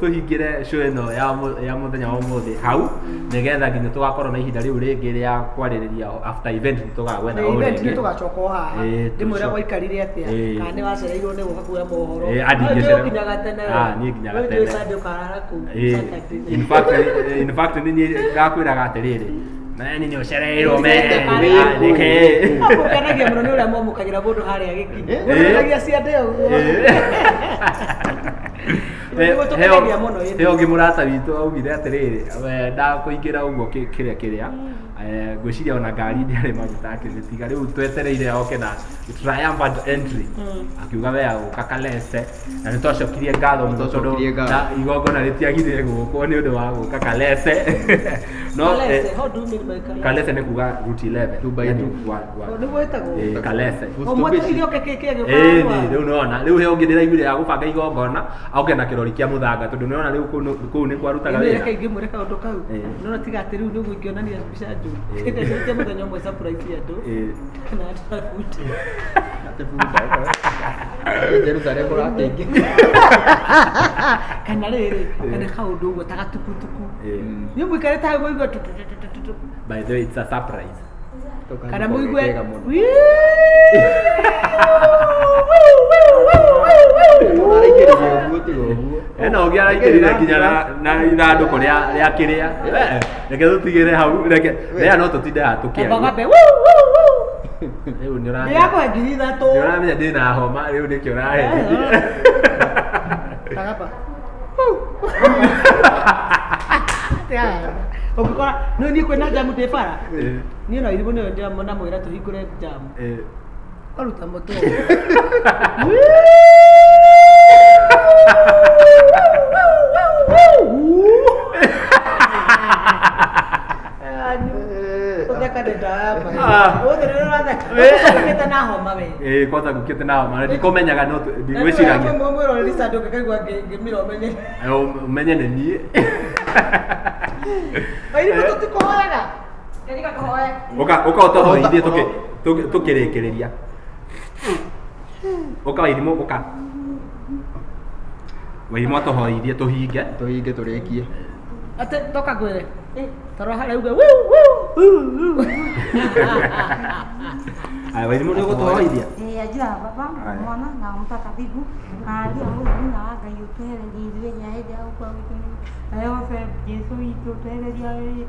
tũhingĩre show ĩno ya mũthenya wa ũmũthĩ hau nĩgetha nginya tũgakorwo na ihinda rĩu rĩngĩ rĩa kwarĩrĩria after event nĩ tũgagwetha Nĩ o event nĩ rĩngĩ. tũgacoka o haha Ĩĩ, ndĩmwĩre waikarire atĩa Ĩĩ. kana nĩ wacereirwo nĩ gũka kuoya mohoro. Ĩĩ, andi No, njũĩ ingĩcererwo. ũkinyaga tene we. Ah, niĩ nginyaga We njũĩ tene. Sunday ũkarara kũu Ĩĩ, Saturday. in fact nĩ niĩ ngakwĩraga atĩrĩrĩ meni nĩ ũcereirwo Ĩĩ. nĩkĩ. Mũkenagia mũno nĩ ũrĩa mwamũkagĩra mũndũ harĩa gĩkinyi. Ĩĩ. Mũkenagia ciande ũguo. Nĩguo tũkenagia mũno ĩĩ. He ũngĩ mũrata witũ augire atĩrĩrĩ we ndakũingĩra ũguo kĩrĩa ngwĩciria ona ngari ndĩarĩ maguta akĩmĩtiga rĩu twetereire oke na triumphant entry akiuga we agũka Kalese na nĩ twacokirie ngatho mũno tondũ Twacokirie ngatho. na igongona rĩtiagire gũkwo nĩ ũndũ wa gũka Kalese no Kalese, how do you mean by Kalese? Kalese nĩ kuga route 11. Two by Yani two. Oh, nĩguo ĩtagwo? Kalese. O mwetereire oke kĩ kĩ agĩũka Ĩĩ handũ nĩ haha? rĩu nĩwona rĩu he ũngĩ ndĩraiguire ya gũbanga igongona oke na kĩrori kĩa mũthanga tondũ nĩwona rĩu kũu nĩ kwarutaga Ĩĩ, wĩra. reke ingĩmwĩre kaũndũ kau. Ĩĩ. No tiga atĩ rĩu nĩguo ingĩonania mbica njũru. Ĩĩ. Ndecirĩtie mũthenya ũmwe surprise andũ. Ĩĩ. Na attribute. Ate bunda. Jerusalem ũrakĩingĩ. Kana rĩrĩ kana kaũndũ ũguo ta gatukutuku. Ĩĩ. Nĩ mũikarĩte hau mũigue tu tu tu tu tu tu. By the way, it's a surprise. Kana mũigue Kega mũno. Araingĩrire ũguo tiga ũguo. Ena ũngĩ araingĩrire nginya na ithandũkũ rĩa kĩrĩa. Reke tũtigĩre hau reke rĩa no tũtinde haha Kamba tũkĩaria. gambe wuu wuu. Rĩu nĩ ũramenya. Ndĩrakũhe 3,000. Nĩ ũramenya ndĩna homa rĩu nĩkĩo ũraherithia. Tagapa. Ũngĩkora nĩ niĩ kwĩna jamu ndĩ bara. Niĩ no irimũ nĩyo ndĩramwĩra tũhingũre jamu. Aruta mũtwe. Ũtheka nĩ ndayamba. Ũthĩ nĩ ũratheka. Ũcokete na homa we. Kwanza ngũkĩte na homa na ndikũmenyaga no ndigwĩciragia. Mwĩroreri Richard ũngĩkaigua ngĩmira ũmenye. Ũmenye nĩ niĩ. Wairimũ tũtikũhoyaga. Ndirika tũhoe. Ũka ũka ũtũhoithie tũkĩrĩkĩrĩria. Ũka Wairimũ ũka. Wairimũ atũhoithie tũhinge. Tũhinge tũrĩkie. Atĩ toka ngwĩre. Tarora harĩa uge wiu wiu wiu wiu. Aya Wairimũ nĩ ũgũtũhoithia? Ajira baba mwana na mtakatifu aria Mungu na Ngai ũtwehererie ithuĩ ria hĩndĩ ya gũkua gwitũ na yothe Jesũ witũ ũtwehererie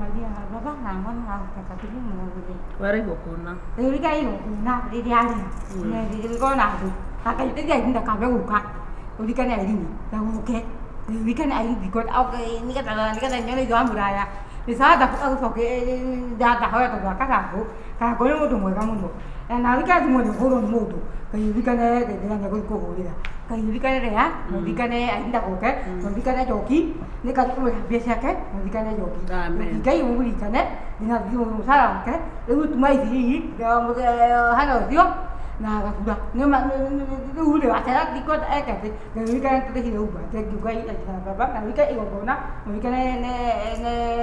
Maria na baba na mwana na mtakatifu Mungu Weraigwo kũna. rĩrĩa igongona rĩrĩa rĩ rĩkorwo na andũ akaiteithia aini ndakambe gũka ũririkane airini ndagũke ũririkane aini nĩgetha nyone ithe wa mũraya nĩ sawa agũcoke ndahoya tondũ wa Karangũ. Karangũ nĩ mũndũ mwega mũno na ũririkane thimũ nĩ ũhũrwo nĩ mũndũ Ngai ũririkane rĩrĩa nĩegũthiĩ kũhũrĩra Ngai ũririkane rĩa ũririkane aini ndagũke ũririkane Njoki nĩkakũrĩha mbia ciake ũririkane Njoki Ngai ũmũririkane ndina mũcara wake rĩu tuma ici hana ũcio na gakura rĩu rĩ wacera ndikwenda eke atĩ Ngai ũririkane tũrĩhire Uber thengiũ Ngai ajira baba na ũririkane igongona ũririkane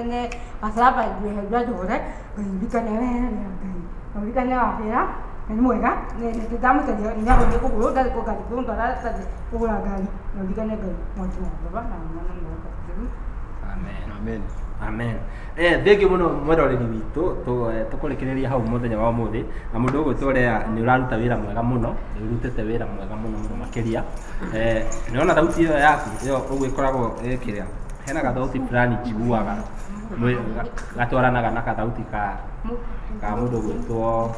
ne wacera mbia njũhũre Ngai ũririkane we Ngai ũririkane wacera nĩ mwega ndamũcaria nĩagũthiĩ kũgũrũ ndarĩ ngari kũndwara kũgũra ngari na ũririkane Ngai mwaki wa baba na mwana na Mũtakatifu. Amen. Amen. Amen. Thengiũ mũno mwĩroreri witũ tũkũrĩkĩrĩria hau mũthenya wa ũmũthĩ na mũndũ ũgwĩtwo Lea nĩ ũraruta wĩra mwega mũno nĩ ũrutĩte wĩra mwega mũno mũno makĩria. Nĩwona thauti ĩyo yaku ĩyo ũguo ĩkoragwo ĩkĩrĩa hena gathauti fulani njiguaga gatwaranaga na gathauti ka mũndũ ũgwĩtwo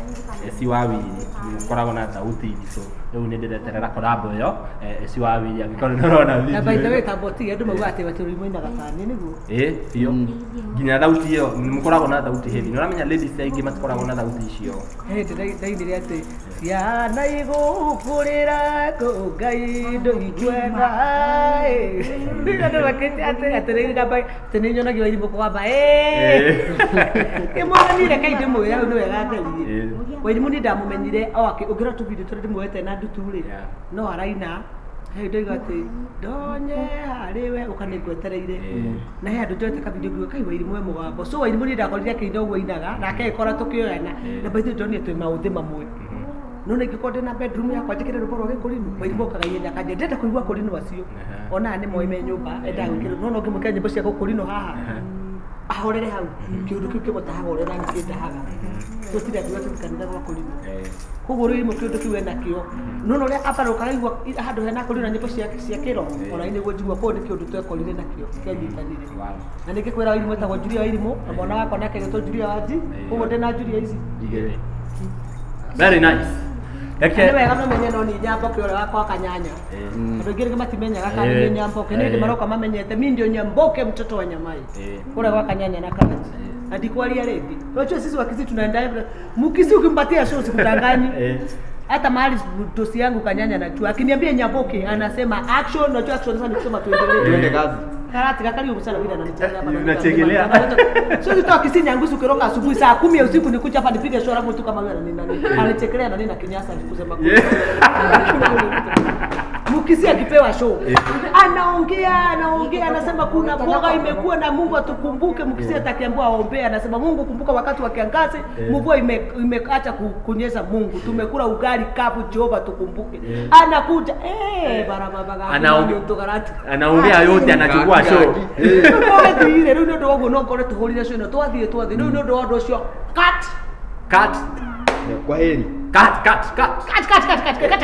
Eci wa Wili nĩ ũkoragwo na thauti nditũ rĩu nĩ ndĩreterera collab ĩyo Eci wa Wili angĩkorwo nĩ ũrona Na by the way video tamba ũtige andũ maugaga atĩ Wachũrũri moinaga tani nĩguo. Biũ nginya thauti ĩyo nĩ mũkoragwo na thauti heavy nĩ ũramenya ladies aingĩ matikoragwo na thauti icio. Hĩndĩ ndainire atĩ ciana igũkũrĩra kũ Ngai ndũikwenda andũ makĩte atĩ atĩ nĩ nyonagia Wairimũ kũgamba ĩmwathani reke ndĩmwĩre hau nĩ wega ngeririe Wairimũ niĩ ndamũmenyire o ũngĩrora tũbindio tũrĩa ndĩmuoete na ndutu rĩ no araina he ndoiga atĩ ndonye harĩ we ũka nĩ ngwetereire na he andũ njoete kabidio ngiuga kai Wairimũ e mũgambo so Wairimũ niĩ ndakorire akĩina ũguo ainaga nake agĩkora tũkĩoyana na by the way ndonire twĩ maũthĩ mamwe no nĩ ingĩkorwo ndĩna bedroom yakwa njĩkĩre rwĩmbo rwa gĩkũrinũ Wairimũ okaga ihenya akanjĩra ndĩrenda kũigua kũrinũ acio onaga nĩ moĩ me nyũmba endaga gwĩkĩrwo no no ngĩmwĩkĩra nyĩmbo cia gũkũrinũ haha ahorere hau kĩũndũ kĩu kĩmũtahaga ũrĩa nani kĩndahaga tũtirĩ angiuga tũthiĩ kanitha gwa kũrinũ koguo rĩu kĩũndũ kĩu enakĩo no no ũrĩa ambarũkaga aigua handũ hena kũrinũ na nyĩmbo cia kĩroho ona nĩguo njigua koguo nĩ kĩũndũ twekorire nakĩo kĩanyitanire na ningĩ kwĩra Wairimũ etagwo Julia Wairimũ na mwana wakwa nake agĩtwo Julia Wanji koguo ndĩna Julia ici Igĩrĩ. Very nice. Nĩ wega mamenye no ni Nyamboke ũrĩa wakwa Kanyanya andũ aingĩ rĩngĩ matimenyaga kana nĩ Nyamboke nĩ hĩndĩ maroka mamenyete mi ndio Nyamboke mtoto wa Nyamai kũrĩa gwa Kanyanya na Karachi na ndikwaria rĩngĩ. Unajua sisi wa Kisii tunaenda Mkisii ukimpatia show sikudanganyi hata mahali dosi yangu Kanyanya najua akiniambia Nyamboke anasema action, unajua action sasa ni kusema tuendelee. Tuende kazi. Karati kakali umsala bila ananichekelea hapa. Unachekelea. Sio tu Kisii Nyangusu ukiroka asubuhi saa 10 ya usiku nikuja hapa nipige show alafu tu kama wewe nani nani. Anichekelea na nini na kinyasa nikusema kweli. Mkisii akipewa show anaongea anaongea anasema kuna mboga imekuwa na Mungu atukumbuke. Mkisii atakiambiwa aombee anasema Mungu kumbuka wakati wa kiangazi mvua imeacha kunyesha, Mungu tumekula ugali kavu, Jehova tukumbuke. Anakuja barabara anaongea yote anachukua show. Twathiire rĩu nĩ ũndũ wa ũguo no ngore tũhũrire show ĩno twathiĩ rĩu nĩ ũndũ wa ũndũ ũcio cut cut Kwa heri. Cut cut cut cut cut cut cut cut.